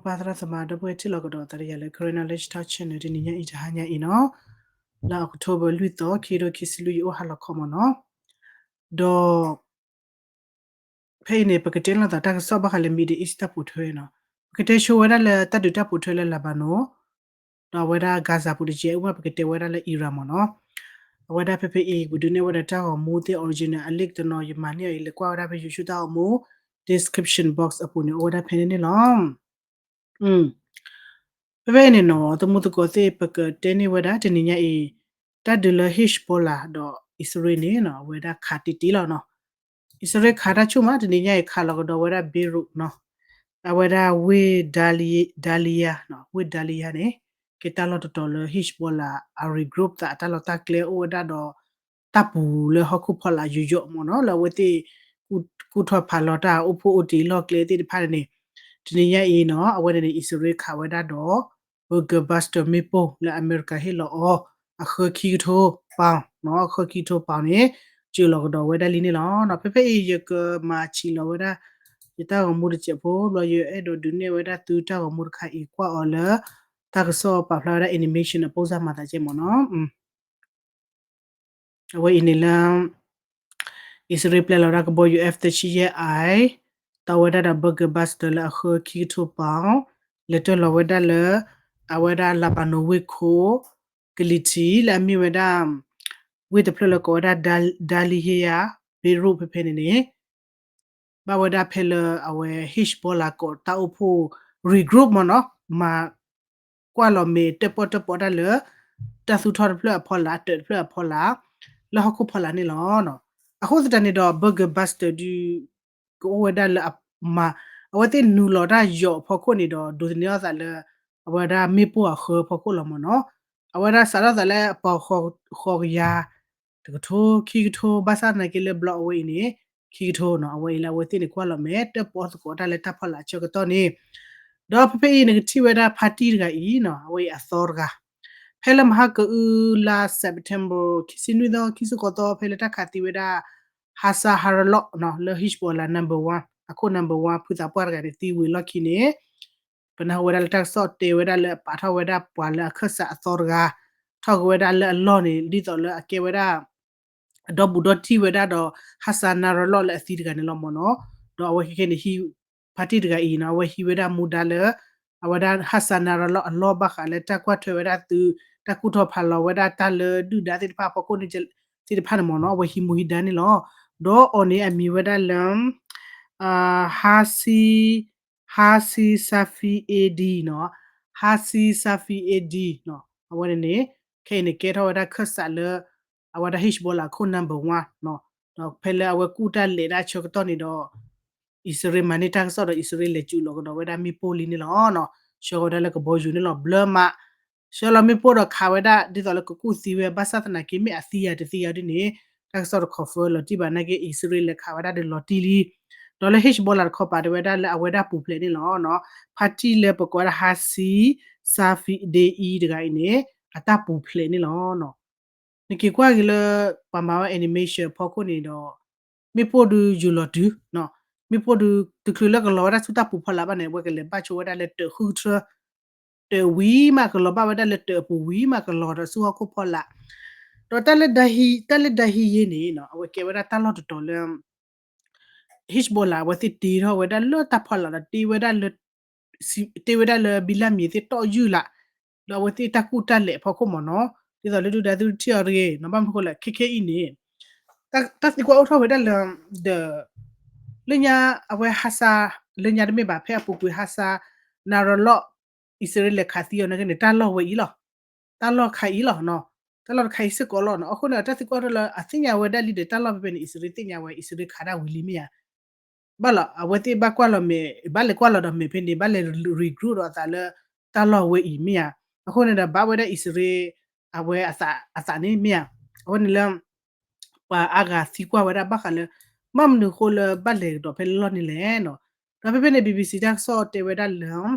ပၢ်သရၣ်သမါဒီပုၢ်ဝဲၢ်ထံၣ်လိာ်ကဒီးသးဒီးယၤလၢ Karen Knowledge Talk Channel တနံၤညါအံၤ တဟါညါအံၤနီၤ, လၢ October လွံၢ်သီ ခံကထိခံဆံလွံၢ် ယအိၣ်ဟါလီၤခီမ့ၢ်နီၤ, ဒီး ဖဲအံၤန့ၣ် ပကတဲလိာ်သးတၢ်ကစီၣ်ဘၣ်ဃးလၢ Middle East တၢ်ပိာ်ထွဲနီၤ, ပကတဲဆိဝဲဒၣ်လၢတၢ်ဒုးတၢ်ပိာ်ထွဲလၢ Lebanon ဒီးအဝဲဒၣ် Gaza ပူၤတကဲး, အဝဲပကတဲဝဲဒၣ်လၢ Iran မ့ၢ်နီၤ, အဝဲဒၣ်ဖဲဖဲအံၤ ပဒုးနဲၣ်ဝဲဒၣ်တၢ်ဂီၤမူသ့ၣ် original အ link တနီၤ ယမၤန့ၢ်အီၤအံၤ လဲၤကွၢ်ဝဲဒၣ်ဖဲ YouTube တၢ်ဂီၤမူ description box အပူၤန့ၣ် အိၣ်ဝဲဒၣ်ဖဲန့ၣ်န့ၣ်လီၤ. ဖဲဖဲအံၤန့ၣ်နီၤ သမူသကိးသ့ၣ် ပကတဲန့ၢ်ဝဲဒၣ်တနံၤညါအံၤ တၢ်ဒုးလၢ Hezbollah ဒီးအံၣ်စရ့လးန့ၣ်နီၤ အဝဲဒၣ်ခးတံၢ်တံၢ်လီၤနီၤ, အံၣ်စရ့လးခးတၢ်ဆူၣ်မး တနံၤညါအံၤ ခးလီၤကဒီးဝဲဒၣ် Beirut နီၤ, အဝဲဒၣ်ဝ့ၢ် Daliya နီၤ, ဝ့ၢ် Daliya န့ၣ် ကဲတၢ်လီၢ်တတီၤလၢ Hezbollah အ regroup သးအတၢ်လီၢ်တၢ်ကျဲအိၣ်ဝဲဒၣ်ဒီး တၢ်ပူၤလၢဟီၣ်ခိၣ်ဖီလာ်ယိာ်ယိာ်မ့ၢ်နီၤ, လၢအဝဲသ့ၣ် ကူၣ်ထီၣ်ဖးလီၤတၢ်အိၣ်ဖှိၣ်အိၣ်တ့ၢ်လီၢ်ကျဲသ့ၣ်တဖၣ်န့ၣ်န့ၣ်, တနံၤညါအံၤနီၤ အဝဲန့ၣ်န့ၣ် အံၣ်စရ့လးခးဝဲဒၣ်ဒီး Bunker Buster မ့ၣ်ပိၢ်လၢအမဲရကၤဟ့ၣ်လီၤအီၤ အဃၢခံကထိ pound နီၤ, အဃၢခံကထိ pound န့ၣ် စၢၤလီၤကဒီးဝဲဒၣ်လံန့ၣ်လီၤ. ဖဲဖဲအံၤ ယကမၤဆံးလီၤဝဲဒၣ် ယတၢ်ဂီၤမူတစဲးဖိ ဘျီယအဲၣ်ဒိးဒုးနဲၣ်ဝဲဒၣ်သုတၢ်ဂီၤမူတခါအံၤ ကွၢ်အီၤလၢ တၢ်ကစီၣ်ပာ်ဖျါဝဲဒၣ် animation အပိၢ်စၢ်မၤသးကဲမ့ၢ်နီၤ. အဝဲအံၤန့ၣ်လၢ အံၣ်စရ့လးပျဲလီၤဝဲဒၣ်ကဘီယူၤ F သၢဆံယဲၢ် I တီဝဲဒၣ်ဒီး Bunker Buster လၢအဃၢခံကထိ pound လဲၤတၢၢ်လီၤဝဲဒၣ်လၢ အဝဲဒၣ် Lebanon ဝ့ၢ်ခိၣ် ကလံၤထံး လၢအမ့ၢ်ဝဲဒၣ် ဝ့ၢ်တဖျၢၣ်လၢကိးဝဲဒၣ် Daliya Beirut ဖဲဖဲန့ၣ်န့ၣ် ဘၣ်ဝဲဒၣ်ဖဲလၢအဝဲ Hezbollah ကိးတၢ်အိၣ်ဖှိၣ် regroup မ့ၢ်နီၤ, မၤ ကွၢ်လီၤမ့ၢ်တၢၣ်ပီၣ်တၢၣ်ပီတၢ်လၢ တၢ်သူၣ်ထီၣ်တဖျၢၣ်အဖီလာ် တၢးတဖျၢၣ်အဖီလာ် လၢဟီၣ်ခိၣ်ဖီလာ်န့ၣ်လီၤ. အဃိသတးန့ၣ်ဒီး Bunker Buster ဒုး ကအိၣ်ဝဲဒၣ်လၢအမၤ အဝဲသ့ၣ်နုာ်လီၤတၢ်ယိာ်အဖီခိၣ်န့ၣ်ဒီး ဒိးသန့ၤအီၣ်သးလၢ အဝဲဒၣ်မ့ၣ်ပိၢ်အဃၢဖီခိၣ်လီၤမ့ၢ်နီၤ. အဝဲဒၣ်စးထီၣ်သးလၢအပီၤဃီကယၤ တကထိ ခံကထိ ဘၣ်ဆၣ်သနာ်က့လၢဘျီအဝဲအံၤန့ၣ် ခံကထိနီၤ, အဝဲအံၤလၢအဝဲသ့ၣ်န့ၣ်ကွၢ်လီၤမ့ၢ် တၢၣ်ပီသကိးတၢ်လၢတၢ်ဖီလာ်အဆၢကတီၢ်န့ၣ်, ဒီးဖဲဖဲအံၤနကထံၣ်ဝဲဒၣ် ဖါတံၢ်တဂၤအံၤနီၤ, အဝဲအံၤအသီတဂၤ, ဖဲလၢမဟါကအုလါ September ခံဆံနွံသီ ခံဆံဃိးသီ ဖဲလၢတၢ်ခးသံဝဲဒၣ် Hassan Nasrallah နီၤ, လၢ Hezbollah number one အခိၣ် number one ဖုသးပှၢ်တဂၤန့ၣ် သံဝံၤလီၢ်ခံန့ၣ် ပနၢ်ဟူဝဲဒၣ်လၢတၢ်ကစီၣ်တဲဝဲဒၣ်လၢအပာ်ထီၣ်ဝဲဒၣ်ပှၤလၢအခၢၣ်စးအသီတဂၤ, ထီၣ်က့ၤဝဲဒၣ်လၢအလီၢ်န့ၣ် ဒ်သိးလၢအကဲဝဲဒၣ် အဒီဘူးဒီတံၢ်ဝဲဒၣ်ဒီး Hassan Nasrallah လၢအသံတဂၤန့ၣ်လီၤမ့ၢ်နီၤ. ဒီးအဝဲခဲခဲန့ၣ်ဟံး ဖါတံၢ်တဂၤအံၤနီၤ, အဝဲဟံးဝဲဒၣ်မူဒါလၢ အဝဲဒၣ် Hassan Nasrallah အလီၢ်ဘၣ်ဃးလၢတၢ်ကွၢ်ထွဲဝဲဒၣ်သုး တၢ်ကူၣ်ထီၣ်ဖးလီၤဝဲဒၣ်တၢ်လၢဒုၣ်ဒါသ့ၣ်တဖၣ်အဖီခိၣ်န့ၣ် သ့ၣ်တဖၣ်န့ၣ်မ့ၢ်နီၤ, အဝဲဟံးမူဟံးဒါန့ၣ်လီၤ. ဒီးအီၤန့ၣ်အမံၤဝဲဒၣ်လၢ Hassi Hassi Safi Adi နီၤ, Hassi Safi Adi နီၤ, အဝဲန့ၣ်န့ၣ် ခဲအံၤန့ၣ်ကဲထီၣ်ဝဲဒၣ်ခၢၣ်စးလၢ အဝဲဒၣ် Hezbollah ခိၣ် number one နီၤ, ဒီးဖဲလၢအဝဲကူၣ်တၢ်လဲၤဒၣ်ဆၢကတီၢ်န့ၣ်ဒီး အံၣ်စရ့လးမၤန့ၢ်တၢ်ကစီၣ်ဒီး အံၣ်စရ့လးလဲၤစူးလီၤကဒီးဝဲဒၣ်မ့ၣ်ပိၢ်လံန့ၣ်လီၤ. ဆှၢဝဲဒၣ်လၢကဘီယူၤန့ၣ်လီၤ. ဘျၢမး ဆှၢလီၤမ့ၣ်ပိၢ်ဒီးခးဝဲဒၣ်ဒ်သိးလၢကကူၣ်သံဝဲ ဘၣ်ဆၣ်သနာ်က့ မ့ၢ်အသံဧါတသံဧါဒ်န့ၣ် တၢ်ကစီၣ်တ confirm လီၤတံၢ်ဘၣ်နာ်က့ အံၣ်စရ့လးလဲၤခးဝဲဒၣ်ဒီးလီၤတံၢ်လံ. ဒီးလၢ Hezbollah တခီပၤတဲဝဲဒၣ်လၢအဝဲဒၣ်ပူၤဖျဲးန့ၣ်လီၤ. ဖါတံၢ်လၢပကိးဝဲဒၣ် Hassi Safi Adi တဂၤအံၤန့ၣ် အတၢ်ပူၤဖျဲးန့ၣ်လီၤ. နက့ၤကွၢ်က့ၤလၢ ပှၤမၤဝဲ animation ဖီခိၣ်န့ၣ်ဒီး မ့ၣ်ပိၢ်ဒုးယူၤလီၤတုၤ, မ့ၣ်ပိၢ်ဒုး တချုးလၢကလီၤဝဲဒၣ်ဆူတၢ်ပူၤဖီလာ်ဘၣ်န့ၣ် အဝဲကလဲၤဘၣ်ဆိဝဲဒၣ်လၢတၢးဃုထြၢ တၢးဝံၤမး ကလီၤဘၣ်ဝဲဒၣ်လၢတၢးအပူၤဝံၤမး ကလီၤဒီးဆူဟီၣ်ခိၣ်ဖီလာ်. ဒီးတၢ်လၢ တၢ်လၢဒၢဟံးယ့န့ၣ်နီၤ အဝဲကဲဝဲဒၣ်တၢ်လီၢ်တတီၤလၢ Hezbollah အဝဲသ့ၣ်တ့ထီၣ်ဝဲဒၣ်လၢတၢ်ဖီလာ်ဒီးတ့ဝဲဒၣ်လၢ တ့ဝဲဒၣ်လၢဘံလၢ်မံၤသ့ၣ်တီၣ်ယုၢ်လၢ် လၢအဝဲသ့ၣ်တၢ်ကူၣ်တၢ်လဲၤအဖီခိၣ်မ့ၢ်နီၤ ဒ်သိးလၢဒုၣ်ဒါသုထံၣ်အီၤတဂ့ၤနီၤ ဘၣ်မနုၤဃိလဲၣ် ခဲခဲအံၤန့ၣ် တၢ်သံကွၢ်အိၣ်ထီၣ်ဝဲဒၣ်လၢ ဒီး လၢညါ အဝဲ Hassan လၢညါတမ့ၢ်ဘၣ် ဖဲအပူၤကွံာ် Hassan Nasrallah အံၣ်စရ့လးလဲၤခးသံအီၤနာ်က့န့ၣ် တၢ်လီၢ်ဝဲအံၤလီၤ. တၢ်လီၢ်ခးအံၤလီၤ. တၢ်လီၢ်တခါအံၤစ့ၢ်ကီးလီၤနီၤ. အဃိန့ၣ် တၢ်သံကွၢ်အိၣ်ထီၣ်လၢအသ့ၣ်ညါဝဲဒၣ်လံဒီး တၢ်လီၢ်ဖဲဖဲန့ၣ် အံၣ်စရ့လးသ့ၣ်ညါဝဲ အံၣ်စရ့လးခးဒၣ်ဝံၤလံမ့ၢ်ဧါ ဘၣ်လီၤ အဝဲသ့ၣ်ဘၣ်ကွၢ်လီၤမဲာ် ဘၣ်လဲၤကွၢ်လီၤဒီးမဲာ်ဖဲန့ၣ် ဘၣ်လဲၤ regroup ဒီးအသးလၢ တၢ်လီၢ်ဝဲအံၤမ့ၢ်ဧါ. အဃိန့ၣ်ဒီး ဘၣ်ဝဲဒၣ်အံၣ်စရ့လး အဝဲအသးန့ၣ်မ့ၢ်ဧါ. အဃိန့ၣ်လၢ ပှၤအါဂၤသံကွၢ်ဝဲဒၣ်ဘၣ်ဃးလၢ ဘၣ်မနုၤဃိလၢဘၣ်လဲၤကဒီးဖဲလၢလီၢ်န့ၣ်လဲၣ်နီၤ. ဒီးဖဲဖဲန့ၣ် BBC တၢ်ကစီၣ်တဲဝဲဒၣ်လၢ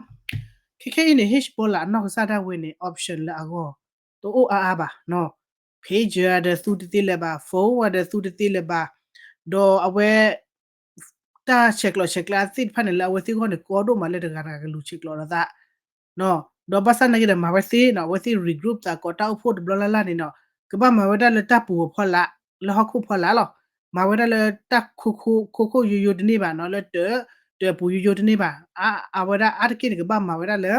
ခဲခဲအံၤန့ၣ် Hezbollah အနီၢ်ကစၢ်ဒၣ်ဝဲန့ၣ် option လၢအဂီၢ် တအိၣ်အါအါဘၣ်. pager ဒီးသူတသ့လၢၤဘၣ် phone ဒီးသူတသ့လၢၤဘၣ် ဒီးအဝဲ တ တၢ်ဆဲးကျိးဆဲးကျၢသ့ၣ်တဖၣ်န့ၣ် လၢအဝဲသ့ၣ်အဂီၢ်န့ၣ် ကီဒိၣ်မးလၢတဂၤတဂၤကလူၤဆဲးကျိးလိာ်သး ဒီးဘၣ်ဆၣ်သနာ်က့ဒီး မၤဝဲသ့နီၤ အဝဲသ့ၣ် regroup သးကိးတၢ်အိၣ်ဖှိၣ်တဘျီလၢ်လၢ်န့ၣ်နီၤ ကဘၣ်မၤဝဲဒၣ်လၢတၢ်ပူၤအဖီလာ် လၢဟီၣ်ခိၣ်ဖီလာ်လီၤ. မၤဝဲဒၣ်လၢတၢ်ခိခိၣ်ယိယိတန့ၢ်ဘၣ်နီၤ လၢတၢး တၢးပူၤယိယိတန့ၢ်ဘၣ်. အဝဲဒၣ်အါတက့ၢ်န့ၣ် ကဘၣ်မၤဝဲဒၣ်လၢ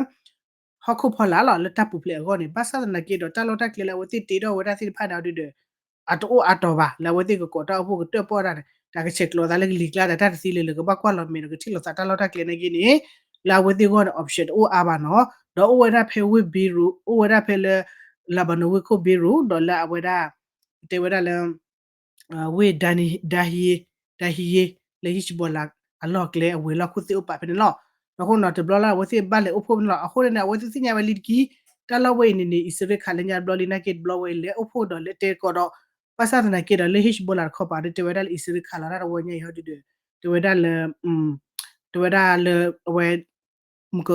ဟီၣ်ခိၣ်ဖီလာ်လီၤ လၢတၢ်ပူၤဖျဲးအဂီၢ်န့ၣ် ဘၣ်ဆၣ်သနာ်က့ဒီး တၢ်လီၢ်တၢ်ကျဲလၢအဝဲသ့ၣ်တ့ထီၣ်ဝဲဒၣ်သ့ၣ်တဖၣ်န့ၣ်ဒုဒီး အတအိၣ်အါတီၤဘၣ် လၢအဝဲသ့ၣ်ကကိးတၢ်အိၣ်ဖှိၣ်ကတၢၢ်ပီၣ်တၢ်န့ၣ် တၢ်ကဆဲးကျိးသးလၢကလံၤကျါဒီးတၢ်တသ့လၢၤလၢကဘၣ်ကွၢ်လီၤမဲာ်ဒီးကထံၣ်လိာ်သးတၢ်လီၢ်တၢ်ကျဲနာ်က့န့ၣ် လၢအဝဲသ့ၣ်အဂီၢ်န့ၣ် option တအိၣ်အါဘၣ်နီၤ. ဒီးအိၣ်ဝဲဒၣ်ဖဲဝ့ၢ် Beirut အိၣ်ဝဲဒၣ်ဖဲလၢ Lebanon ဝ့ၢ်ခိၣ် Beirut ဒီးလၢအဝဲဒၣ် တဲဝဲဒၣ်လၢ ဝ့ၢ် Dahiyeh လၢ Hezbollah အလီၢ်ကျဲအဝဲၤလီၢ်ခိၣ်သ့ၣ်အိၣ်ပာ်ဖဲန့ၣ်လီၤ. အဃိနီၤ တဘျီလၢ်အဝဲသ့ၣ်ဘၣ်လဲၤအိၣ်ဖှိၣ်ဖဲန့ၣ်လီၤ. အဃိန့ၣ်န့ၣ် အဝဲသ့ၣ်သ့ၣ်ညါဝဲလံတက့ၢ် တၢ်လီၢ်ဝဲအံၤန့ၣ်န့ၣ် အံၣ်စရ့လးခးလၢညါတဘျီလံနာ်က့တဘျီဝဲအံၤ လဲၤအိၣ်ဖှိၣ်ဒီးလဲၤတဲကီးဒီး ဘၣ်ဆၣ်သနာ်က့ဒီးလၢ Hezbollah တခီပၤဒီးတဲဝဲဒၣ်လၢအံၣ်စရ့လးခးလီၤတၢ်တဝီညါအံၤဟီဒုဒီး တဲဝဲဒၣ်လၢ တဲဝဲဒၣ်လၢအဝဲ မက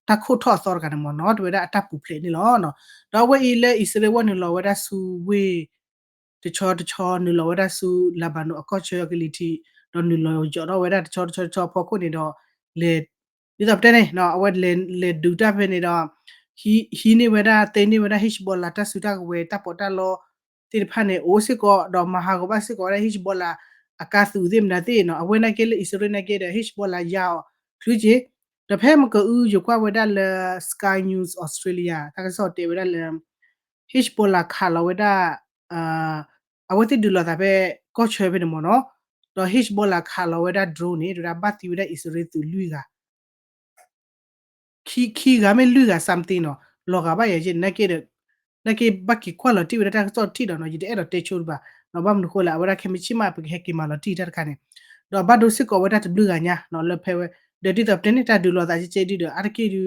တၢ်ခိၣ်ထီၣ်အသီတဂၤန့ၣ်မ့ၢ်နီၤ တဲဝဲဒၣ်အတၢ်ပူၤဖျဲးန့ၣ်လီၤ. ဒီးအဝဲအံၤလၢအံၣ်စရ့လးဝဲနုာ်လီၤဝဲဒၣ်ဆူဝ့ၢ် တဆီတဆီနုာ်လီၤဝဲဒၣ်ဆူ Lebanon အကီၢ်ဆၢကလံၤထံး ဒီးနုာ်လီၤယိးထီၣ်ဝဲဒၣ်တဆီတဆီတဆီအဖီခိၣ်န့ၣ်ဒီး လဲၤ ဒ်သိးပတဲန့ၣ် အဝဲလဲၤဒုးတၢ်ဖဲန့ၣ်ဒီး ဟံးန့ၢ်ဝဲဒၣ်သ့န့ၢ်ဝဲဒၣ် Hezbollah တၢ်စုတၢ်ကဝဲၤတၢ်ပီးတၢ်လီသ့ၣ်တဖၣ်န့ၣ် အိၣ်စ့ၢ်ကီး ဒီးမၤဟးဂီၤဘၣ်စ့ၢ်ကီးဝဲဒၣ် Hezbollah အကါသုးသ့ၣ်မတၤသ့ၣ်နီၤ အဝဲနာ်က့လၢအံၣ်စရ့လးနာ်က့ဒီး Hezbollah ယါအီၤ ချုးက့ ဒီးဖဲမကအုယကွၢ်ဝဲဒၣ်လၢ Sky News Australia တၢ်ကစီၣ်တဲဝဲဒၣ်လၢ Hezbollah ခးလီၤဝဲဒၣ် အဝဲသ့ၣ်ဒုးလိာ်သးဖဲ ကီၢ်ဆၢဖဲန့ၣ်မ့ၢ်နီၤ ဒီး Hezbollah ခးလီၤဝဲဒၣ် drone န့ၣ် တဲဝဲဒၣ်ဘၣ်သံဝဲဒၣ်အံၣ်စရ့လးသုးလွံၢ်ဂၤ ခံဂၤမ့ၢ်လွံၢ်ဂၤ something နီၤ လီၤဂာ်ဘၣ်ယၤယဲၢ် နာ်က့ နာ်က့ဘၣ်က့ၤကွၢ်လီၤတံၢ်ဝဲဒၣ်တၢ်ကစီၣ်ထံၣ်ဒီးနီၤ ယတအဲၣ်ဒိးတဲဆိတဘၣ်နီၤ ဘၣ်မနုၤဃိလဲၣ် အဝဲဒၣ်ခဲမုၢ်ဆ့ၣ်မး ပကဟဲက့ၤမၤလီၤတံၢ်တၢ်တခါန့ၣ် ဒီးဘၣ်ဒိစ့ၢ်ကီးဝဲဒၣ်တဘျုးဂၤညါနီၤ လၢဖဲဝဲ ဒီးဒ်သိးပတဲန့ၣ်တၢ်ဒုးလိာ်သးကဲကဲဒုဒီး အါတက့ၢ်ဒု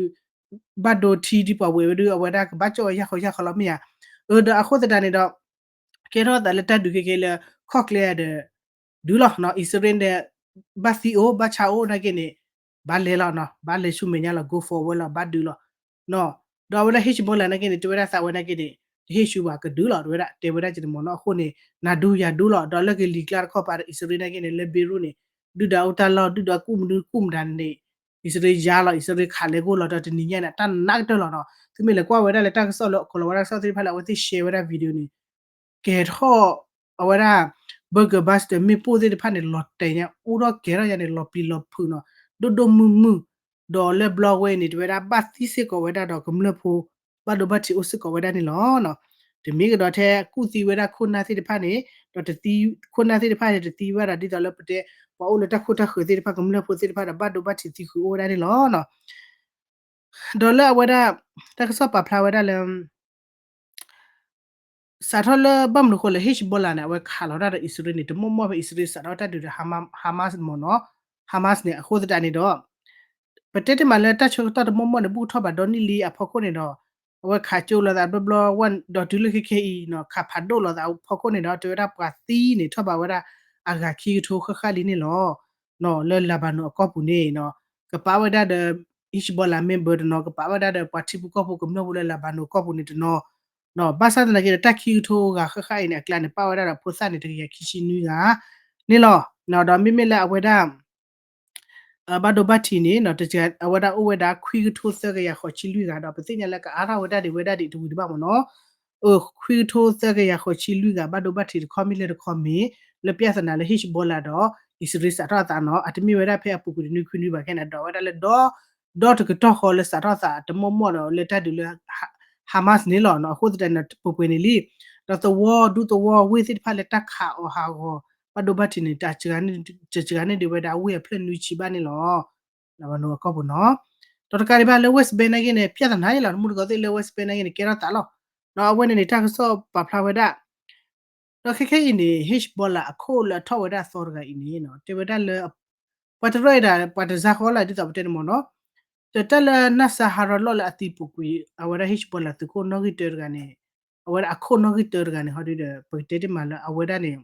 ဘၣ်ဒိထံဒ်ပှၤဝဲဝဲဒု အဝဲဒၣ်ကဘၣ်ကၠီၣ်ဝဲယၢ်ဃီယၢ်ဃီလီၤမ့ၢ်ဧါ အၢ ဒီးအဃိသတးန့ၣ်ဒီး ကဲထီၣ်သးလၢတၢ်ဒုးခဲကဲလၢ ခီၣ်ကျဲဒီး ဒုးလီၤနီၤ အံၣ်စရ့လးန့ၣ် ဘၣ်သံအိၣ် ဘၣ်ဆါအိၣ်နာ်က့န့ၣ် ဘၣ်လဲၤလီၤနီၤ ဘၣ်လဲၤဆူမဲာ်ညါလီၤ go forward လီၤ ဘၣ်ဒုးလီၤ ဒီးအဝဲဒၣ် Hezbollah နာ်က့န့ၣ် တဲဝဲဒၣ်သးဝဲနာ်က့န့ၣ် တဟ့ၣ်ဆူဘၣ် ကဒုးလီၤ တဲဝဲဒၣ် တဲဝဲဒၣ်က့န့ၣ်မ့ၢ်နီၤ အဃိန့ၣ် နၤဒုယၤဒုလီၤ ဒီးလၢကလံၤကျါတခီပၤဒီး အံၣ်စရ့လးနာ်က့န့ၣ် လၢ Beirut န့ၣ် ဒုၣ်ဒါအိၣ်တၢ်လီၢ် ဒုၣ်ဒါကူၣ်မနုၤကူၣ်မတၤန့ၣ် အံၣ်စရ့လးယါလီၤ အံၣ်စရ့လးခးလဲၤဂိၢ်လီၤဒီးတနံၤညါန့ၣ် တၢ်နးကတၢၢ်လီၤနီၤ သုမ့ၢ်လဲၤကွၢ်ဝဲဒၣ်လၢတၢ်ကစီၣ်လၢအခိးလီၤဝဲဒၣ်ကစီၣ်သ့ၣ်တဖၣ်လၢအဝဲသ့ၣ် share ဝဲဒၣ် video န့ၣ် ကဲထီၣ် အဝဲဒၣ် burger bus ဒီးမ့ၣ်ပိၢ်သ့ၣ်တဖၣ်န့ၣ် လီၤတဲာ်ညါ အိၣ်ထီၣ်ကဲထီၣ်ယါန့ၣ် လီၤပျံၤလီၤဖုးနီၤ ဒိၣ်ဒိၣ်မုၢ်မုၢ် ဒီးလၢဘျီဝဲအံၤန့ၣ် တဲဝဲဒၣ်ဘၣ်သံစ့ၢ်ကီးဝဲဒၣ်ဒီးကမျၢၢ်ဖိ ဘၣ်ဒိဘၣ်ထံးအိၣ်စ့ၢ်ကီးဝဲဒၣ်န့ၣ်လီၤ. တမ့ၢ်ကဒီးထဲကူၣ်သံဝဲဒၣ်ခိၣ်နၢ်သ့ၣ်တဖၣ်န့ၣ် ဒီးတသံ ခိၣ်နၢ်သ့ၣ်တဖၣ်န့ၣ် တသံဘၣ်ဒီးဒ်သိးလၢပတဲ ပှၤအိၣ်လၢတၢ်ခိၣ်တၢ်ဃၢၤသ့ၣ်တဖၣ် ကမျၢၢ်ဖိသ့ၣ်တဖၣ်ဒီး ဘၣ်ဒိဘၣ်ထံးသံဃုာ်အိၣ်ဝဲဒၣ်န့ၣ်လီၤ. ဒီးလၢအဝဲဒၣ် တၢ်ကစီၣ်ပာ်ဖျါဝဲဒၣ်လၢ စးထီၣ်လၢဘၣ်မနုၤဃိလၢ Hezbollah န့ၣ် အဝဲခးလီၤတၢ်ဒီးအံၣ်စရ့လးန့ၣ် တမီၢ်မီၢ်ဖဲအံၣ်စရ့လးစးထီၣ်တၢ်ဒုးဒီး Hamas မ့ၢ်နီၤ Hamas န့ၣ် အဃိသတးန့ၣ်ဒီး ပတဲတ့ၢ်မးလၢတၢ်ဆၢကတီၢ်တမီၢ်မီၢ်န့ၣ် ဘူၣ်ထီၣ်ဘၣ်ဒီနံၣ်လံအဖီခိၣ်န့ၣ်ဒီး အဝဲခးကၠိလိာ်သးဘျီဘျီဝဲ ဒီးတုၤလၢခဲခဲအံၤနီၤ ခးဖးဒိၣ်လိာ်သးအဖီခိၣ်န့ၣ်ဒီး တဲဝဲဒၣ်ပှၤသံန့ၣ် ထီၣ်ဘးဝဲဒၣ်အဂၤခံကထိဃၣ်ဃၣ်လံန့ၣ်လီၤ. လၢ Lebanon အကီၢ်ပူၤန့ၣ်နီၤ ကပာ်ဝဲဒၣ်ဒီး Hezbollah member တနီၤ ကပာ်ဝဲဒၣ်ဒီးပှၤထံဖိကီၢ်ဖိကမျၢၢ်ဖိလၢ Lebanon အကီၢ်ပူၤန့ၣ်တနီၤ ဘၣ်ဆၣ်သနာ်က့ဒီး တၢ်ခံကထိဂၤဃၣ်ဃၣ်အံၤန့ၣ် အကျါန့ၣ် ပာ်ဝဲဒၣ်ဒီးဖိသၣ်န့ၣ် တကယၤခံဆံနွံဂၤန့ၣ်လီၤ. ဒီးမ့မ့ၢ်လၢအဝဲဒၣ် ဘၣ်ဒိဘၣ်ထံးန့ၣ် အဝဲဒၣ်အိၣ်ဝဲဒၣ်ခွံကထိသၢကယၤဃိးဆံလွံၢ်ဂၤဒီး ပသ့ၣ်ညါလၢကအါထီၣ်ဝဲဒၣ်ဒံးဝဲဒၣ်ဒံးတဝံၤတဘၣ်မ့ၢ်နီၤ ခွံကထိသၢကယၤဃိးဆံလွံၢ်ဂၤ ဘၣ်ဒိဘၣ်ထံးတခီမ့ၢ်လၢတခီမ့ၢ် လၢ ပြဿနာ လၢ Hezbollah ဒီး အံၣ်စရ့လးစးထီၣ်အသးနီၤ အတမ့ၢ်ဝဲဒၣ်ဖဲအပူၤကွံာ်တနွံခွံနွံဘၣ်ခဲန့ၣ် ဒီးဝဲဒၣ်လၢ ဒီတကတီၢ်ဃီလၢစးထီၣ်သးတမီၢ်မီၢ်ဒီးလၢတၢ်ဒုးလၢ Hamas န့ၣ်လီၤ. အဃိသတးန့ၣ် ပှဲၤပှဲၤန့ၣ်လံ ဒီးသဝီဒူသဝီဝ့ၢ်သ့ၣ်တဖၣ်လၢတၢ်ခးအီၤဟးဂီၤ ဘၣ်ဒိဘၣ်ထံးန့ၣ် တစှၤန့ၢ်ဒံးဝဲဒၣ်ဝ့ၢ်အဖျၢၣ်နွံဆံဘၣ်န့ၣ်လီၤ. လၢဘၣ်နီၤအကီၢ်ပူၤနီၤ ဒီးတကးဒံးဘၣ်လၢ West Bank နာ်က့န့ၣ် ပြဿနာ လီၤ တမူတကိးသ့ၣ်လၢ West Bank နာ်က့န့ၣ် ကဲထီၣ်သးလီၤ. ဒီးအဝဲန့ၣ်န့ၣ် တၢ်ကစီၣ်ပာ်ဖျါဝဲဒၣ် ဒီးခဲခဲအံၤန့ၣ် Hezbollah အခိၣ်လၢအထီၣ်ဝဲဒၣ်အသီတဂၤအံၤန့ၣ် တဲဝဲဒၣ်လၢ ပှၤတရၢအံၤဒၣ် ပှၤတစါဃီလၢဒ်သိးပတဲန့ၣ်မ့ၢ်နီၤ ဒီးတၢ်လၢ Nasser Haralot လၢအသံပူၤကွံာ် အဝဲဒၣ် Hezbollah သုးခိၣ်နီၣ်ဂံၢ်တၢတဂၤန့ၣ် အဝဲဒၣ်အခိၣ်နီၣ်ဂံၢ်တၢတဂၤန့ၣ် ဟီဒုဒီး ပကတဲတ့ၢ်မးလၢအဝဲဒၣ်န့ၣ်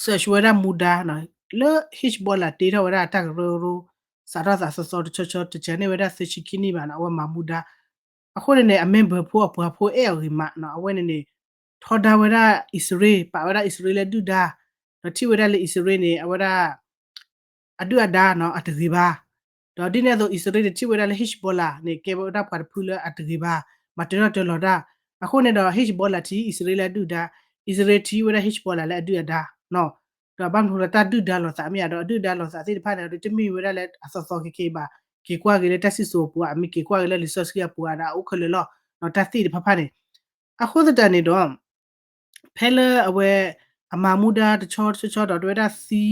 search ဝဲဒၣ်မူဒါနီၤ လၢ Hezbollah တ့ထီၣ်ဝဲဒၣ်အတၢ်ကရၢကရိ စးထီၣ်သးသီသီတဆီဆီ တစှၤန့ၢ်ဝဲဒၣ်သၢဆံခံနံၣ်ဘၣ်နီၤ အဝဲမၤမူဒါ အဃိန့ၣ်န့ၣ် အ member ဖိအပှၤဖိအဲၣ်အီၤဂ့ၤမးနီၤ အဝဲန့ၣ်န့ၣ် ထီဒါဝဲဒၣ်အံၣ်စရ့လး ပာ်ဝဲဒၣ်အံၣ်စရ့လးလၢဒုၣ်ဒါ ဒီးထံၣ်ဝဲဒၣ်လၢအံၣ်စရ့လးန့ၣ် အဝဲဒၣ် အဒုၣ်အဒါနီၤ အတဂ့ၤဘၣ်. ဒီးဒ်န့ၣ်အသိး အံၣ်စရ့လးန့ၣ် ထံၣ်ဝဲဒၣ်လၢ Hezbollah န့ၣ် ကဲဝဲဒၣ်ပှၤတဖုလၢအတဂ့ၤဘၣ်, မၤတၢထီၣ်တၢလီၤတၢ်. အဃိန့ၣ်ဒီး Hezbollah ထံၣ်အံၣ်စရ့လးအဒုၣ်အဒါ, အံၣ်စရ့လးထံၣ်ဝဲဒၣ် Hezbollah လၢအဒုၣ်အဒါ ဒီးဘၣ်မနုၤလၢတၢ်ဒုၣ်ဒါလိာ်သးမ့ၢ်ဧါ, ဒီးအဒုၣ်ဒါလိာ်သးသ့ၣ်တဖၣ်န့ၣ် တမ့ၢ်ဝဲဒၣ်လၢအသီသီခဲခဲအံၤဘၣ်, က့ၤကွၢ်က့ၤလၢတၢ်စံၣ်စိၤအပူၤဧါ, မ့ၢ်က့ၤကွၢ်က့ၤလၢလံာ်စီဆှံအပူၤဧါ, ဒီးအအိၣ်ခဲလၢာ်လီၤ. ဒီးတၢ်သ့ၣ်တဖၣ်ဖၣ်န့ၣ်, အဃိသတးန့ၣ်ဒီး ဖဲလၢအဝဲ အမၤမူဒါတဆီတဆီဒီး တဝဲဒၣ်သံ,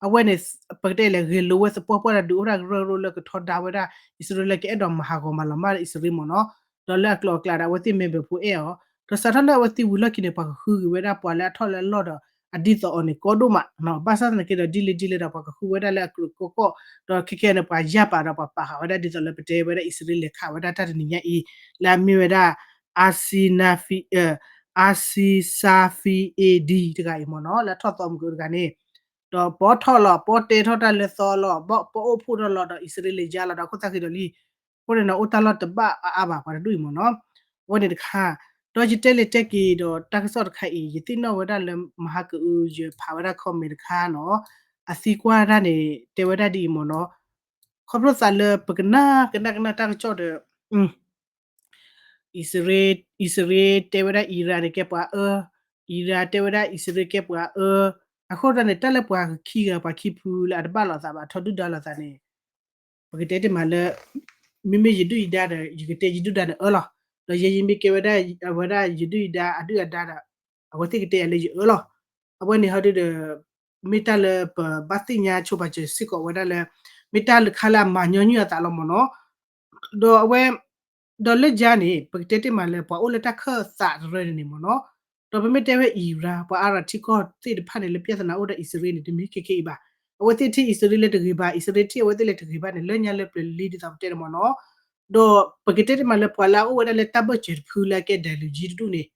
အဝဲန့ၣ် ပကတဲလဲၣ် ဂဲၤလိာ်ဝဲသပှၢ်ပှၢ်ဒီး ဒုးအိၣ်ဒၣ်ကရၢကရိလၢကထီဒါဝဲဒၣ် အံၣ်စရ့လး ကအဲၣ်ဒိးမၤဟးဂီၤမၤလီၤမၢ်ဒီးအံၣ်စရ့လးမ့ၢ်နီၤ. ဒီးလၢအကျိၤအကျဲဒီး အဝဲသ့ၣ် member ဖိအဲၣ်အီၤ, ဒီးစးထီၣ်လၢအဝဲသံဝံၤလီၢ်ခံန့ၣ် ပှၤကဃုက့ၤဝဲဒၣ်ပှၤလၢအထီၣ်လၢအလီၢ်ဒီး အဒ်သိးအီၤန့ၣ် ကီဒိၣ်မး, ဘၣ်ဆၣ်သနာ်က့ဒီး ဒ်လဲၣ်ဒ်လဲၣ်ဒီး ပှၤကဃုဝဲဒၣ်လၢအကြၢးကီကီၢ်, ဒီးခဲကနံၣ်န့ၣ် ပှၤယၢ်ပာ်ဒီးပှၤပာ်ဃာ်ဝဲဒၣ် ဒ်သိးလၢပတဲဝဲဒၣ် အံၣ်စရ့လးလဲၤခးဝဲဒၣ်တၢ်တနံၤညါအံၤ လၢအမ့ၢ်ဝဲဒၣ် Asinafi, Asinafi Adi တဂၤအံၤမ့ၢ်နီၤ, လၢထီၣ်သီမုၢ်ကတဂၤန့ၣ်, ဒီးပီထီၣ်လီၤ, ပီတဲထီၣ်တၢ်လၢသီလီၤ, ပီအိၣ်ဖှိၣ်ထီၣ်လီၤဒီး အံၣ်စရ့လးလဲၤယါလီၤဒီး အခိၣ်သၣ်ဃံဒီးလံ. အဃိန့ၣ်နီၤ အိၣ်တၢ်လီၢ်တဘၣ်အါအါဘၣ် ပှၤတဒူၣ်အံၤမ့ၢ်နီၤ. အဝဲန့ၣ်တခါ, ဒီးယတဲလဲၤတဲက့ၤဒီးတၢ်ကစီၣ်တခါအံၤ ယသ့ၣ်နီၣ်ဝဲဒၣ်လၢ မဟါကအု ယဖးဝဲဒၣ် comment တခါနီၤ, အသံကွၢ်တၢ်န့ၣ် တဲဝဲဒၣ်ဒ်အံၤမ့ၢ်နီၤ, ခီဖျိသးလၢပကနၣ်ကနၣ်ကနၣ်တၢ်ကစီၣ်ဒီး အံၣ်စရ့လးတဲဝဲဒၣ် Iran န့ၣ် ကဲပှၤအၢ, Iran တဲဝဲဒၣ် အံၣ်စရ့လး ကဲပှၤအၢ, အဃိသတးန့ၣ် တၢ်လၢပှၤခံဂၤ ပှၤခံဖုလၢအတဘၣ်လိာ်သးဘၣ် ထီၣ်ဒုၣ်ဒါလိာ်သးန့ၣ်, ပကတဲတ့ၢ်မးလၢ မ့မ့ၢ်ယဒုၣ်ယဒါဒီး ယကတဲယဒုၣ်ဒါန့ၣ်အၢလီၤ. ဒီးယဲယမ့ၢ်ကဲဝဲဒၣ် အဝဲဒၣ်ယဒုၣ်ယဒါအဒုၣ်အဒါဒီး အဝဲသ့ၣ်ကတဲယၤလၢယအၢလီၤ. အဝဲန့ၣ်ဟီဒုဒီး မ့ၢ်တၢ်လၢပဘၣ်သ့ၣ်ညါဆိပာ်စၢၤစ့ၢ်ကီးဝဲဒၣ်လၢ မ့ၢ်တၢ်လၢခါလၢအမၤညီနုၢ်အသးလီၤမ့ၢ်နီၤ. ဒီးအဝဲ ဒီးလၢယၤန့ၣ် ပကတဲတ့ၢ်မးလၢ ပှၤအိၣ်လၢတၢ်ခၢၣ်သးတရၢန့ၣ်န့ၣ်မ့ၢ်နီၤ, ဒီးပမ့ၢ်တဲဝဲ Iran ပှၤအါရၤထံကီၢ်သ့ၣ်တဖၣ်န့ၣ် လၢပြဿနာအိၣ်ဒီးအံၣ်စရ့လးန့ၣ် တမ့ၢ်ခဲခဲအံၤဘၣ်. အဝဲသ့ၣ်ထံၣ်အံၣ်စရ့လးလၢတဂ့ၤဘၣ်, အံၣ်စရ့လးထံၣ်အဝဲသ့ၣ်လၢတဂ့ၤဘၣ်န့ၣ် လၢညါလၢပျၢၤလံဒ်သိးပတဲန့ၣ်မ့ၢ်နီၤ. ဒီးပကတဲတ့ၢ်မးလၢ ပှၤလၢအအိၣ်ဝဲဒၣ်လၢတၢ်ဘၢၣ်စၢၤတဖုလၢအကဲ ဒၢးလူၤကၠံတဒူၣ်န့ၣ်